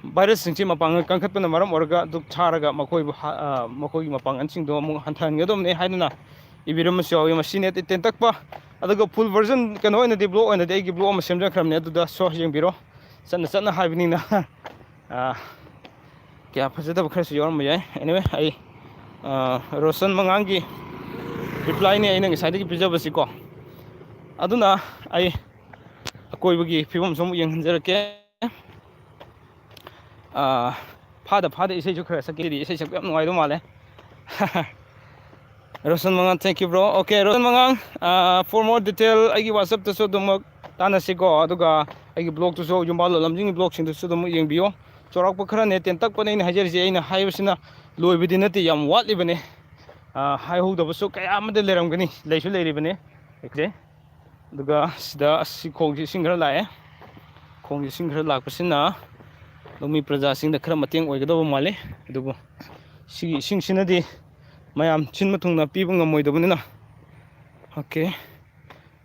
virusꯁꯤꯡꯁꯤ ꯃꯄꯥꯡꯒꯜ ꯀꯟꯈꯠꯄꯅ ꯃꯔꯝ ꯑꯣꯏꯔꯒ ꯙꯨꯛ ꯊꯥꯔꯒ ꯃꯈꯣꯏꯕꯨ ꯍꯥ-, ꯑ, ꯃꯈꯣꯏꯒꯤ ꯃꯄꯥꯡꯒꯜꯁꯤꯡꯗꯣ ꯑꯃꯨꯛ ꯍꯟꯊꯍꯟꯒꯗꯕꯅꯦ ꯍꯥꯏꯗꯨꯅ ꯏꯕꯤꯔꯝꯕꯁꯨ ꯌꯥꯎꯏ꯫ ꯃꯁꯤꯅꯦ ꯇꯦꯟꯇꯛꯄ꯫ ꯑꯗꯨꯒ full version ꯀꯩꯅꯣ ꯑꯣꯏꯅꯗꯤ, vlog ꯑꯣꯏꯅꯗꯤ ꯑꯩꯒꯤ vlog ꯑꯃ ꯁꯦꯝꯖꯈ꯭ꯔꯕꯅꯦ, ꯑꯗꯨꯗꯁꯨ ꯌꯦꯡꯕꯤꯔꯣ꯫ ꯆꯠꯅ ꯆꯠꯅ ꯍꯥꯏꯕꯅꯤꯅ꯫ ꯑ, ꯀꯌꯥ ꯐꯖꯗꯕ ꯈꯔꯁꯨ ꯌꯥꯎꯔꯝꯕ ꯌꯥꯏ꯫ Anyway, ꯑꯩ, ꯑ, ꯔꯣꯁꯟ ꯃꯉꯥꯡꯒꯤ replyꯅꯦ ꯑꯩꯅ ꯉꯁꯥꯏꯗꯒꯤ ꯄꯤꯖꯕꯁꯤꯀꯣ꯫ ꯑꯗꯨꯅ ꯑꯩ ꯀꯣꯏꯕꯒꯤ ꯐꯤꯕꯝꯁꯨ ꯑꯃꯨꯛ ꯌꯦꯡꯍꯟꯖꯔꯛꯀꯦ꯫ ꯑꯥ, ꯐꯥꯗ ꯐꯥꯗ ꯏꯁꯩꯁꯨ ꯈꯔ ꯁꯛꯀꯦꯗꯤ, ꯏꯁꯩ ꯁꯛꯄ ꯌꯥꯝ ꯅꯨꯡꯉꯥꯏꯗꯧ ꯃꯥꯜꯂꯦ꯫ Roshan ꯃꯉꯥꯡ, thank you, bro. Okay, Roshan ꯃꯉꯥꯡ, ah, for more detail ꯑꯩꯒꯤ WhatsApp-ꯇꯁꯨ ꯑꯗꯨꯃꯛ ꯇꯥꯟꯅꯁꯤꯀꯣ, ꯑꯗꯨꯒ ꯑꯩꯒꯤ blog-ꯇꯨꯁꯨ, ꯌꯨꯝꯕꯥꯜ ꯂꯣꯂꯝꯖꯤꯡꯒꯤ blog-ꯁꯤꯡꯗꯨꯁꯨ ꯑꯗꯨꯝ ꯌꯦꯡꯕꯤꯌꯣ꯫ ꯆꯥꯎꯔꯥꯛꯄ ꯈꯔꯅꯦ, ꯇꯦꯟꯇꯛꯄꯅꯦ ꯑꯩꯅ ꯍꯥꯏꯖꯔꯤꯁꯦ, ꯑꯩꯅ ꯍꯥꯏꯕꯁꯤꯅ ꯂꯣꯏꯕꯗꯤ ꯅꯠꯇꯦ, ꯌꯥꯝ ꯋꯥꯠꯂꯤꯕꯅꯦ꯫ ꯑꯥ, ꯍꯥꯏꯍꯧꯗꯕꯁꯨ ꯀꯌꯥ ꯑꯃꯗꯤ ꯂꯩꯔꯝꯒꯅꯤ, ꯂꯩꯁꯨ ꯂꯩꯔꯤꯕꯅꯦ꯫ Okay, ꯑꯗꯨꯒ ꯁꯤꯗ ꯑꯁꯤ ꯈꯣꯡꯁꯦ ꯏꯁꯤꯡ ꯈꯔ ꯂꯥꯛꯑꯦ꯫ ꯈꯣꯡꯁꯦ ꯏꯁꯤꯡ ꯈꯔ ꯂꯥꯛꯄꯁꯤꯅ ꯂꯧꯃꯤ ꯄ꯭ꯔꯖꯥꯁꯤꯡꯗ ꯈꯔ ꯃꯇꯦꯡ ꯑꯣꯏꯒꯗꯕ ꯃꯥꯜꯂꯤ꯫ ꯑꯗꯨꯕꯨ ꯁꯤꯒꯤ ꯏꯁꯤꯡꯁꯤꯅꯗꯤ ꯃꯌꯥꯝ ꯁꯤꯟꯕ ꯊꯨꯡꯅ ꯄꯤꯕ ꯉꯝꯃꯣꯏꯗꯕꯅꯤꯅ꯫ Okay,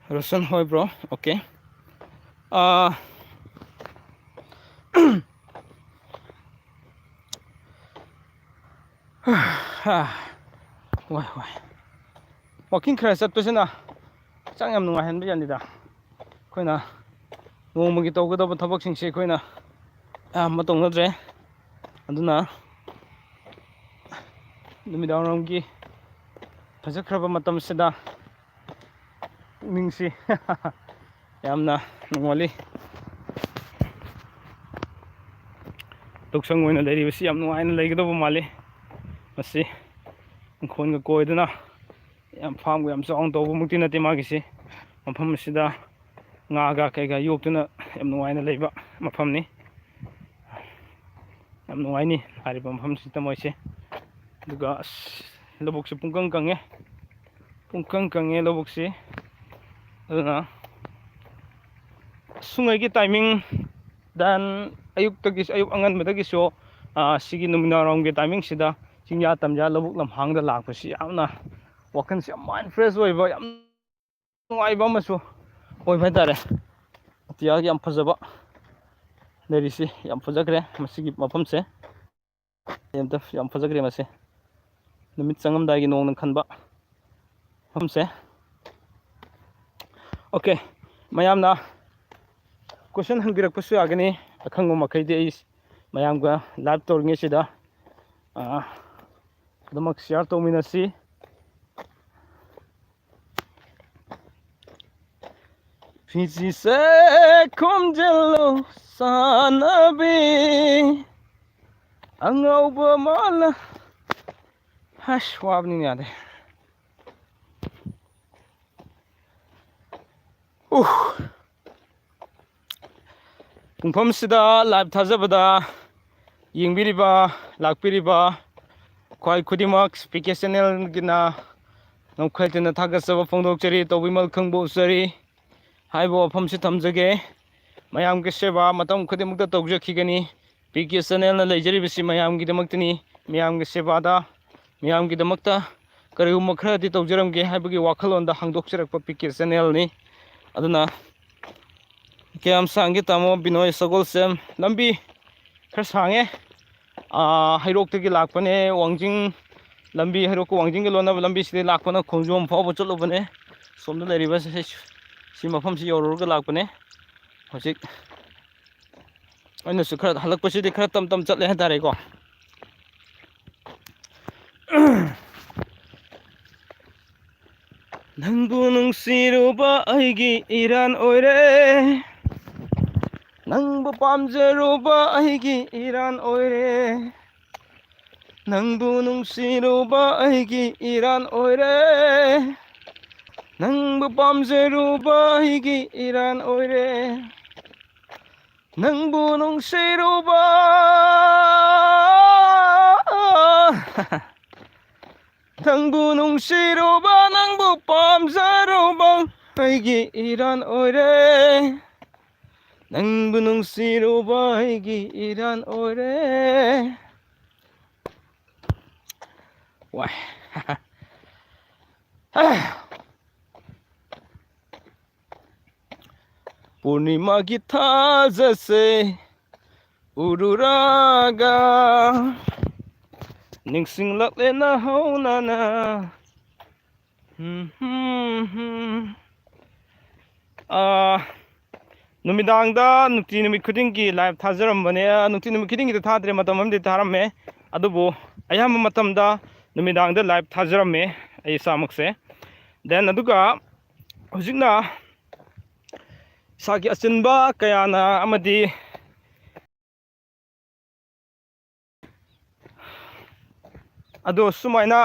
ꯔꯣꯁꯟ, ꯍꯣꯏ bro, okay꯫ ꯑꯥ, ꯋꯥꯏ, ꯋꯥꯏ꯫ Walking ꯈꯔ ꯆꯠꯄꯁꯤꯅ ꯍꯛꯆꯥꯡ ꯌꯥꯝ ꯅꯨꯡꯉꯥꯏꯍꯟꯕ ꯖꯥꯠꯅꯤꯗ꯫ ꯑꯩꯈꯣꯏꯅ ꯅꯣꯡꯃꯒꯤ ꯇꯧꯒꯗꯕ ꯊꯕꯛꯁꯤꯡꯁꯦ ꯑꯩꯈꯣꯏꯅ ꯑꯌꯥꯝꯕ ꯇꯧꯅꯗ꯭ꯔꯦ꯫ ꯑꯗꯨꯅ ꯅꯨꯃꯤꯗꯥꯡꯋꯥꯏꯔꯝꯒꯤ ꯐꯖꯈ꯭ꯔꯕ ꯃꯇꯝꯁꯤꯗ ꯄꯨꯛꯅꯤꯡꯁꯤ ꯌꯥꯝꯅ ꯅꯨꯡꯉꯥꯏꯜꯂꯤ꯫ ꯂꯧꯁꯪ ꯑꯣꯏꯅ ꯂꯩꯔꯤꯕꯁꯤ ꯌꯥꯝ ꯅꯨꯡꯉꯥꯏꯅ ꯂꯩꯒꯗꯧꯕ ꯃꯥꯜꯂꯤ꯫ ꯃꯁꯤ ꯏꯪꯈꯣꯜꯒ ꯀꯣꯏꯗꯅ ꯌꯥꯝ farm-ꯒ ꯌꯥꯝ ꯆꯥꯎꯅ ꯇꯧꯕꯃꯛꯇꯤ ꯅꯠꯇꯦ ꯃꯥꯒꯤꯁꯤ꯫ ꯃꯐꯝ ꯑꯁꯤꯗ ꯉꯥꯒ ꯀꯩꯒ ꯌꯣꯛꯇꯨꯅ ꯌꯥꯝ ꯅꯨꯡꯉꯥꯏꯅ ꯂꯩꯕ ꯃꯐꯝꯅꯤ꯫ ꯌꯥꯝ ꯅꯨꯡꯉꯥꯏꯅꯤ ꯍꯥꯏꯔꯤꯕ ꯃꯐꯝꯁꯤꯗ ꯃꯣꯏꯁꯦ꯫ ꯑꯗꯨꯒ ꯑꯁ, ꯂꯧꯕꯨꯛꯁꯦ ꯄꯨꯡꯀꯪ ꯀꯪꯉꯦ, ꯄꯨꯡꯀꯪ ꯀꯪꯉꯦ ꯂꯧꯕꯨꯛꯁꯤ꯫ ꯑꯗꯨꯅ ꯁꯨꯡꯉꯩꯒꯤ timing, then ꯑꯌꯨꯛꯇꯒꯤ, ꯑꯌꯨꯛ ꯑꯉꯟꯕꯗꯒꯤꯁꯨ, ꯑꯥ, ꯁꯤꯒꯤ ꯅꯨꯃꯤꯗꯥꯡꯋꯥꯏꯔꯝꯒꯤ timing-ꯁꯤꯗ ꯆꯤꯡꯌꯥ ꯇꯝꯌꯥ ꯂꯧꯕꯨꯛ ꯂꯝꯍꯥꯡꯗ ꯂꯥꯛꯄꯁꯤ ꯌꯥꯝꯅ ꯋꯥꯈꯜꯁꯤ ꯌꯥꯝ mind fresh ꯑꯣꯏꯕ, ꯌꯥꯝ ꯅꯨꯡꯉꯥꯏꯕ ꯑꯃꯁꯨ ꯑꯣꯏꯕ ꯍꯥꯏꯇꯥꯔꯦ꯫ ꯑꯇꯤꯌꯥꯒꯤ ꯌꯥꯝ ꯐꯖꯕ ꯂꯩꯔꯤꯁꯤ ꯌꯥꯝ ꯐꯖꯈ꯭ꯔꯦ ꯃꯁꯤꯒꯤ ꯃꯐꯝꯁꯦ꯫ ꯑꯝꯇ ꯌꯥꯝ ꯐꯖꯈ꯭ꯔꯦ ꯃꯁꯤ꯫ ꯅꯨꯃꯤꯠ ꯆꯪꯉꯝꯗꯥꯏꯒꯤ ꯅꯣꯡꯅ ꯈꯟꯕ ꯃꯐꯝꯁꯦ꯫ Okay, ꯃꯌꯥꯝꯅ question ꯍꯪꯕꯤꯔꯛꯄꯁꯨ ꯌꯥꯒꯅꯤ꯫ ꯑꯈꯪꯕ ꯃꯈꯩꯗꯤ ꯑꯩ ꯃꯌꯥꯝꯒ live ꯇꯧꯔꯤꯉꯩꯁꯤꯗ, ꯑꯥ, ꯑꯗꯨꯃꯛ share ꯇꯧꯃꯤꯟꯅꯁꯤ꯫ ꯐꯤꯖꯤꯁꯦ ꯈꯣꯝꯖꯤꯜꯂꯨ ꯆꯥꯅꯕꯤ ꯑꯉꯧꯕ ꯃꯥꯂꯥ꯫ ꯑꯁ, ꯋꯥꯕꯅꯤꯅ ꯌꯥꯗꯦ꯫ ꯎꯍ꯫ ꯄꯨꯡꯐꯝꯁꯤꯗ ꯂꯥꯏꯚ ꯊꯥꯖꯕꯗ ꯌꯦꯡꯕꯤꯔꯤꯕ, ꯂꯥꯛꯄꯤꯔꯤꯕ ꯈ꯭ꯋꯥꯏ ꯈꯨꯗꯤꯡꯃꯛ ꯄꯤ ꯀꯦ ꯆꯦꯅꯦꯜꯒꯤꯅ ꯅꯝꯈꯩ ꯇꯦꯟꯅ ꯊꯥꯒꯠꯆꯕ ꯐꯣꯡꯗꯣꯛꯆꯔꯤ, ꯇꯧꯕꯤꯃꯜ ꯈꯪꯕ ꯎꯠꯆꯔꯤ꯫ ꯍꯥꯏꯕ ꯋꯥꯐꯝꯁꯤ ꯊꯝꯖꯒꯦ꯫ ꯃꯌꯥꯝꯒꯤ ꯁꯦꯕꯥ ꯃꯇꯝ ꯈꯨꯗꯤꯡꯃꯛꯇ ꯇꯧꯖꯈꯤꯒꯅꯤ꯫ ꯄꯤ ꯀꯦ ꯆꯦꯅꯦꯜꯅ ꯂꯩꯖꯔꯤꯕꯁꯤ ꯃꯌꯥꯝꯒꯤꯗꯃꯛꯇꯅꯤ, ꯃꯌꯥꯝꯒꯤ ꯁꯦꯕꯥꯗ, ꯃꯌꯥꯝꯒꯤꯗꯃꯛꯇ ꯀꯔꯤꯒꯨꯝꯕ ꯈꯔꯗꯤ ꯇꯧꯖꯔꯝꯒꯦ ꯍꯥꯏꯕꯒꯤ ꯋꯥꯈꯜꯂꯣꯟꯗ ꯍꯥꯡꯗꯣꯛꯆꯔꯛꯄ ꯄꯤ ꯀꯦ ꯆꯦꯅꯦꯜꯅꯤ꯫ ꯑꯗꯨꯅ ꯀꯌꯥꯝ ꯁꯥꯡꯒꯦ ꯇꯥꯃꯣ ꯕꯤꯅꯣꯏ ꯁꯒꯣꯜꯁꯦꯝ? ꯂꯝꯕꯤ ꯈꯔ ꯁꯥꯡꯉꯦ꯫ ꯑꯥ, ꯍꯩꯔꯣꯛꯇꯒꯤ ꯂꯥꯛꯄꯅꯦ, ꯋꯥꯡꯖꯤꯡ ꯂꯝꯕꯤ, ꯍꯩꯔꯣꯛꯀ ꯋꯥꯡꯖꯤꯡꯒ ꯂꯣꯟꯅꯕ ꯂꯝꯕꯤꯁꯤꯗꯒꯤ ꯂꯥꯛꯄꯅ ꯈꯣꯡꯖꯣꯝ ꯐꯥꯎꯕ ꯆꯠꯂꯨꯕꯅꯦ꯫ ꯁꯣꯝꯗ ꯂꯩꯔꯤꯕ ꯁꯤ, ꯁꯤ ꯃꯐꯝꯁꯤ ꯌꯧꯔꯨꯔꯒ ꯂꯥꯛꯄꯅꯦ꯫ ꯍꯧꯖꯤꯛ ꯑꯩꯅꯁꯨ ꯈꯔ, ꯍꯜꯂꯛꯄꯁꯤꯗꯤ ꯈꯔ ꯇꯞ ꯇꯞ ꯆꯠꯂꯦ ꯍꯥꯏꯇꯥꯔꯦꯀꯣ꯫ ꯅꯪꯕꯨ ꯅꯨꯡꯁꯤꯔꯨꯕ ꯑꯩꯒꯤ ꯏꯔꯥꯟ ꯑꯣꯏꯔꯦ, ꯅꯪꯕꯨ ꯄꯥꯝꯖꯔꯨꯕ ꯑꯩꯒꯤ ꯏꯔꯥꯟ ꯑꯣꯏꯔꯦ, ꯅꯪꯕꯨ ꯅꯨꯡꯁꯤꯔꯨꯕ ꯑꯩꯒꯤ ꯏꯔꯥꯟ ꯑꯣꯏꯔꯦ, ꯅꯪꯕꯨ ꯄꯥꯝꯖꯔꯨꯕ ꯑꯩꯒꯤ ꯏꯔꯥꯟ ꯑꯣꯏꯔꯦ, ꯅꯪꯕꯨ ꯅꯨꯡꯁꯤꯔꯨꯕ, ꯅꯪꯕꯨ ꯅꯨꯡꯁꯤꯔꯨꯕ, ꯅꯪꯕꯨ ꯄꯥꯝꯖꯔꯨꯕ ꯑꯩꯒꯤ ꯏꯔꯥꯟ ꯑꯣꯏꯔꯦ, ꯅꯪꯕꯨ ꯅꯨꯡꯁꯤꯔꯨꯕ ꯑꯩꯒꯤ ꯏꯔꯥꯟ ꯑꯣꯏꯔꯦ꯫ ꯋꯥꯏ꯫ ꯄꯨꯔꯅꯤꯃꯥꯒꯤ ꯊꯥꯖꯁꯦ ꯎꯔꯨꯔꯒ ꯅꯤꯡꯁꯤꯡꯂꯛꯂꯦ ꯅꯍꯧꯅꯅ꯫ ꯎꯝ, ꯍꯨꯝ, ꯍꯨꯝ꯫ ꯑꯥ, ꯅꯨꯃꯤꯗꯥꯡꯗ ꯅꯨꯡꯇꯤ ꯅꯨꯃꯤꯠ ꯈꯨꯗꯤꯡꯒꯤ ꯂꯥꯏꯚ ꯊꯥꯖꯔꯝꯕꯅꯦ꯫ ꯑꯥ, ꯅꯨꯡꯇꯤ ꯅꯨꯃꯤꯠ ꯈꯨꯗꯤꯡꯒꯤꯗꯤ ꯊꯥꯗ꯭ꯔꯦ, ꯃꯇꯝ ꯑꯃꯗꯤ ꯊꯥꯔꯝꯃꯦ꯫ ꯑꯗꯨꯕꯨ ꯑꯌꯥꯝꯕ ꯃꯇꯝꯗ ꯅꯨꯃꯤꯗꯥꯡꯗ ꯂꯥꯏꯚ ꯊꯥꯖꯔꯝꯃꯦ ꯑꯩ ꯏꯁꯥꯃꯛꯁꯦ꯫ Then ꯑꯗꯨꯒ ꯍꯧꯖꯤꯛꯅ ꯏꯁꯥꯒꯤ ꯑꯆꯤꯟꯕ ꯀꯌꯥꯅ ꯑꯃꯗꯤ ꯑꯗꯣ ꯁꯨꯃꯥꯏꯅ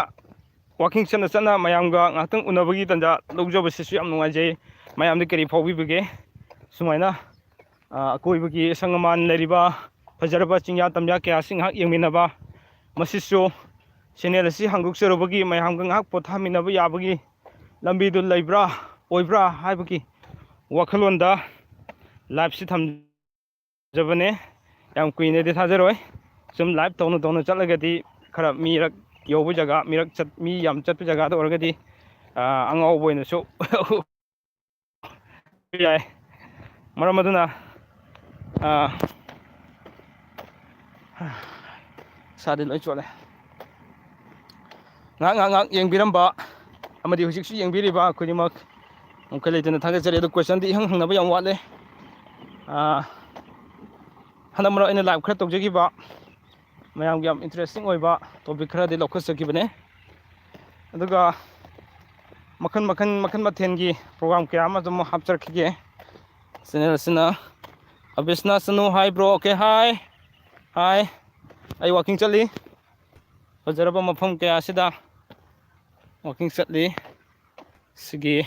ꯋꯥꯀꯤꯡ ꯆꯠꯅ ꯆꯠꯅ ꯃꯌꯥꯝꯒ ꯉꯥꯏꯍꯥꯛꯇꯪ ꯎꯅꯕꯒꯤ ꯇꯥꯟꯖꯥ ꯂꯧꯖꯕꯁꯤꯁꯨ ꯌꯥꯝ ꯅꯨꯡꯉꯥꯏꯖꯩ꯫ ꯃꯌꯥꯝꯗꯤ ꯀꯔꯤ ꯐꯥꯎꯕꯤꯕꯒꯦ? ꯁꯨꯃꯥꯏꯅ, ꯑ, ꯑꯀꯣꯏꯕꯒꯤ ꯑꯁꯪ ꯑꯃꯥꯟ ꯂꯩꯔꯤꯕ ꯐꯖꯔꯕ ꯆꯤꯡꯌꯥ ꯇꯝꯌꯥ ꯀꯌꯥ ꯑꯁꯤ ꯉꯥꯏꯍꯥꯛ ꯌꯦꯡꯃꯤꯟꯅꯕ, ꯃꯁꯤꯁꯨ channel ꯑꯁꯤ ꯍꯥꯡꯗꯣꯛꯆꯔꯨꯕꯒꯤ ꯃꯌꯥꯝꯒ ꯉꯥꯏꯍꯥꯛ ꯄꯣꯊꯥꯃꯤꯟꯅꯕ ꯌꯥꯕꯒꯤ ꯂꯝꯕꯤꯗꯨ ꯂꯩꯕ꯭ꯔꯥ ꯑꯣꯏꯕ꯭ꯔꯥ ꯍꯥꯏꯕꯒꯤ ꯋꯥꯈꯜꯂꯣꯟꯗ live ꯁꯤ ꯊꯝꯖꯕꯅꯦ꯫ ꯌꯥꯝ ꯀꯨꯏꯅꯗꯤ ꯊꯥꯖꯔꯣꯏ꯫ ꯁꯨꯝ live ꯇꯧꯅ ꯇꯧꯅ ꯆꯠꯂꯒꯗꯤ ꯈꯔ ꯃꯤꯔꯛ ꯌꯧꯕ ꯖꯒꯥ, ꯃꯤꯔꯛ ꯆꯠ-, ꯃꯤ ꯌꯥꯝ ꯆꯠꯄ ꯖꯒꯥꯗ ꯑꯣꯏꯔꯒꯗꯤ, ꯑꯥ, ꯑꯉꯥꯎꯕ ꯑꯣꯏꯅꯁꯨ ꯌꯥꯏ꯫ ꯃꯔꯝ ꯑꯗꯨꯅ, ꯑꯥ, ꯏꯁꯥꯗꯤ ꯂꯣꯏ ꯆꯣꯠꯂꯦ꯫ ꯉꯥꯏꯍꯥꯛ, ꯉꯥꯏꯍꯥꯛ, ꯉꯥꯏꯍꯥꯛ ꯌꯦꯡꯕꯤꯔꯝꯕ ꯑꯃꯗꯤ ꯍꯧꯖꯤꯛꯁꯨ ꯌꯦꯡꯕꯤꯔꯤꯕ ꯈꯨꯗꯤꯡꯃꯛ ꯉꯝꯈꯩ ꯂꯩꯇꯅ ꯊꯥꯒꯠꯆꯔꯤ꯫ ꯑꯗꯨ question ꯗꯤ ꯏꯍꯪ ꯍꯪꯅꯕ ꯌꯥꯝ ꯋꯥꯠꯂꯦ꯫ ꯑꯥ, ꯍꯟꯗꯛ ꯃꯔꯛ ꯑꯩꯅ live ꯈꯔ ꯇꯧꯖꯈꯤꯕ, ꯃꯌꯥꯝꯒꯤ ꯌꯥꯝ interesting ꯑꯣꯏꯕ topic ꯈꯔꯗꯤ ꯂꯧꯈꯠꯆꯈꯤꯕꯅꯦ꯫ ꯑꯗꯨꯒ ꯃꯈꯜ ꯃꯈꯜ, ꯃꯈꯜ ꯃꯊꯦꯜꯒꯤ program ꯀꯌꯥ ꯑꯃ ꯑꯗꯨꯝ ꯍꯥꯞꯆꯔꯛꯈꯤꯒꯦ꯫ Channel ꯑꯁꯤꯅ ꯑꯕꯤꯁꯅꯥ ꯁꯅꯨ, hi bro, okay, hi, hi꯫ ꯑꯩ walking ꯆꯠꯂꯤ꯫ ꯐꯖꯔꯕ ꯃꯐꯝ ꯀꯌꯥ ꯑꯁꯤꯗ walking ꯆꯠꯂꯤ꯫ ꯁꯤꯒꯤ,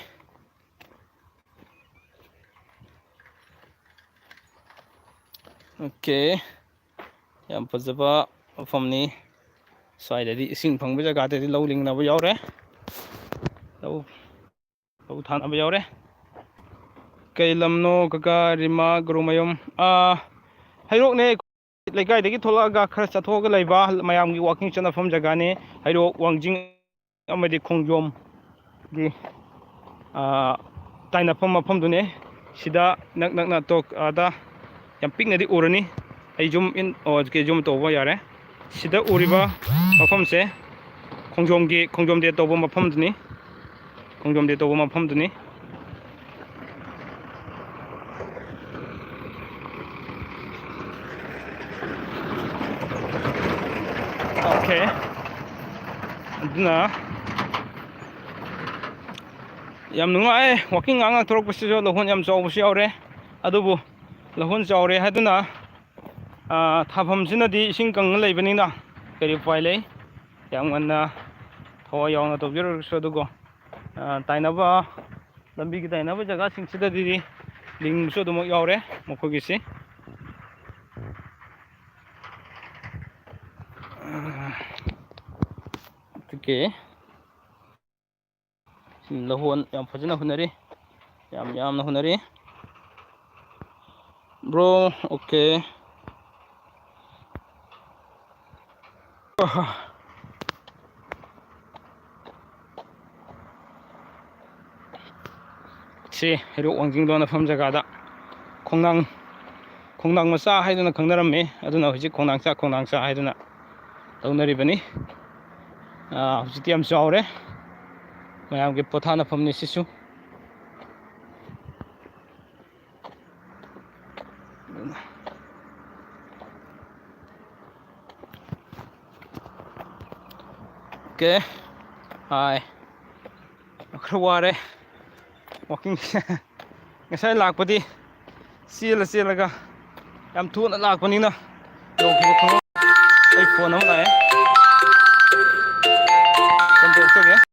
okay, ꯌꯥꯝ ꯐꯖꯕ ꯃꯐꯝꯅꯤ꯫ ꯁ꯭ꯋꯥꯏꯗꯗꯤ ꯏꯁꯤꯡ ꯐꯪꯕ ꯖꯒꯥꯗꯗꯤ ꯂꯧ ꯂꯤꯡꯅꯕ ꯌꯥꯎꯔꯦ꯫ ꯂꯧ, ꯂꯧ ꯊꯥꯅꯕ ꯌꯥꯎꯔꯦ꯫ ꯀꯩ ꯂꯝꯅꯣ ꯀꯀꯥ? ꯔꯤꯃꯥ ꯒꯨꯔꯨꯃꯌꯨꯝ꯫ ꯑꯥ, ꯍꯩꯔꯣꯛꯅꯦ꯫ ꯂꯩꯀꯥꯏꯗꯒꯤ ꯊꯣꯛꯂꯛꯑꯒ ꯈꯔ ꯆꯠꯊꯣꯛꯑꯒ ꯂꯩꯕ ꯃꯌꯥꯝꯒꯤ walking ꯆꯠꯅꯐꯝ ꯖꯒꯥꯅꯤ꯫ ꯍꯩꯔꯣꯛ, ꯋꯥꯡꯖꯤꯡ ꯑꯃꯗꯤ ꯈꯣꯡꯖꯣꯝꯒꯤ, ꯑꯥ, ꯇꯥꯏꯅꯐꯝ ꯃꯐꯝꯗꯨꯅꯤ꯫ ꯁꯤꯗ ꯅꯛ ꯅꯛꯅ ꯇꯣꯛ-, ꯑꯥꯗ ꯌꯥꯝ ꯄꯤꯛꯅꯗꯤ ꯎꯔꯅꯤ꯫ ꯑꯩ zoom in, ꯑꯣ, okay, zoom ꯇꯧꯕ ꯌꯥꯔꯦ꯫ ꯁꯤꯗ ꯎꯔꯤꯕ ꯃꯐꯝꯁꯦ ꯈꯣꯡꯖꯣꯝꯒꯤ, ꯈꯣꯡꯖꯣꯝ day ꯇꯧꯕ ꯃꯐꯝꯗꯨꯅꯤ꯫ ꯈꯣꯡꯖꯣꯝ day ꯇꯧꯕ ꯃꯐꯝꯗꯨꯅꯤ꯫ Okay꯫ ꯑꯗꯨꯅ ꯌꯥꯝ ꯅꯨꯡꯉꯥꯏ꯫ ꯋꯥꯀꯤꯡ ꯉꯥꯏꯍꯥꯛ ꯉꯥꯏꯍꯥꯛ ꯊꯣꯔꯛꯄꯁꯤꯁꯨ ꯂꯧꯍꯣꯟ ꯌꯥꯝ ꯆꯥꯎꯕꯁꯨ ꯌꯥꯎꯔꯦ꯫ ꯑꯗꯨꯕꯨ ꯂꯧꯍꯣꯟ ꯆꯥꯎꯔꯦ ꯍꯥꯏꯗꯨꯅ, ꯑ, ꯊꯥꯐꯝꯁꯤꯅꯗꯤ ꯏꯁꯤꯡ ꯀꯪꯉ ꯂꯩꯕꯅꯤꯅ ꯀꯔꯤ ꯎꯄꯥꯏ ꯂꯩ? ꯌꯥꯝ ꯉꯟꯅ ꯊꯋꯥꯏ ꯌꯥꯎꯅ ꯇꯧꯕꯤꯔꯨꯔꯁꯨ꯫ ꯑꯗꯨꯒ, ꯑ, ꯇꯥꯏꯅꯕ, ꯂꯝꯕꯤꯒꯤ ꯇꯥꯏꯅꯕ ꯖꯒꯥꯁꯤꯡꯁꯤꯗꯗꯤ ꯂꯤꯡꯕꯁꯨ ꯑꯗꯨꯃꯛ ꯌꯥꯎꯔꯦ ꯃꯈꯣꯏꯒꯤꯁꯤ꯫ ꯑꯗꯨꯒꯤ ꯂꯧꯍꯣꯟ ꯌꯥꯝ ꯐꯖꯅ ꯍꯨꯟꯅꯔꯤ, ꯌꯥꯝ ꯌꯥꯝꯅ ꯍꯨꯟꯅꯔꯤ꯫ Bro, okay. ꯁꯤ ꯍꯩꯔꯣꯛ ꯋꯥꯡꯖꯤꯡ ꯂꯣꯟꯅꯐꯝ ꯖꯒꯥꯗ ꯈꯣꯡꯅꯥꯡ, ꯈꯣꯡꯅꯥꯡ ꯃꯆꯥ ꯍꯥꯏꯗꯨꯅ ꯈꯪꯅꯔꯝꯃꯤ, ꯑꯗꯨꯅ ꯍꯧꯖꯤꯛ ꯈꯣꯡꯅꯥꯡꯆꯥ, ꯈꯣꯡꯅꯥꯡꯆꯥ ꯍꯥꯏꯗꯨꯅ ꯂꯧꯅꯔꯤꯕꯅꯤ꯫ ꯑꯥ, ꯍꯧꯖꯤꯛꯇꯤ ꯌꯥꯝ ꯆꯥꯎꯔꯦ, ꯃꯌꯥꯝꯒꯤ ꯄꯣꯊꯥꯅꯐꯝꯅꯤ ꯁꯤꯁꯨ꯫ Okay. Hi. ꯈꯔ ꯋꯥꯔꯦ꯫ Walking꯫ ꯉꯁꯥꯏ ꯂꯥꯛꯄꯗꯤ ꯆꯦꯜꯂ ꯆꯦꯜꯂꯒ ꯌꯥꯝ ꯊꯨꯅ ꯂꯥꯛꯄꯅꯤꯅ ꯌꯧꯈꯤꯕ ꯈꯪꯍꯧ-, ꯑꯩ phone ꯑꯃ ꯂꯥꯛꯑꯦ꯫ Phone ꯇꯧꯔꯛꯆꯒꯦ꯫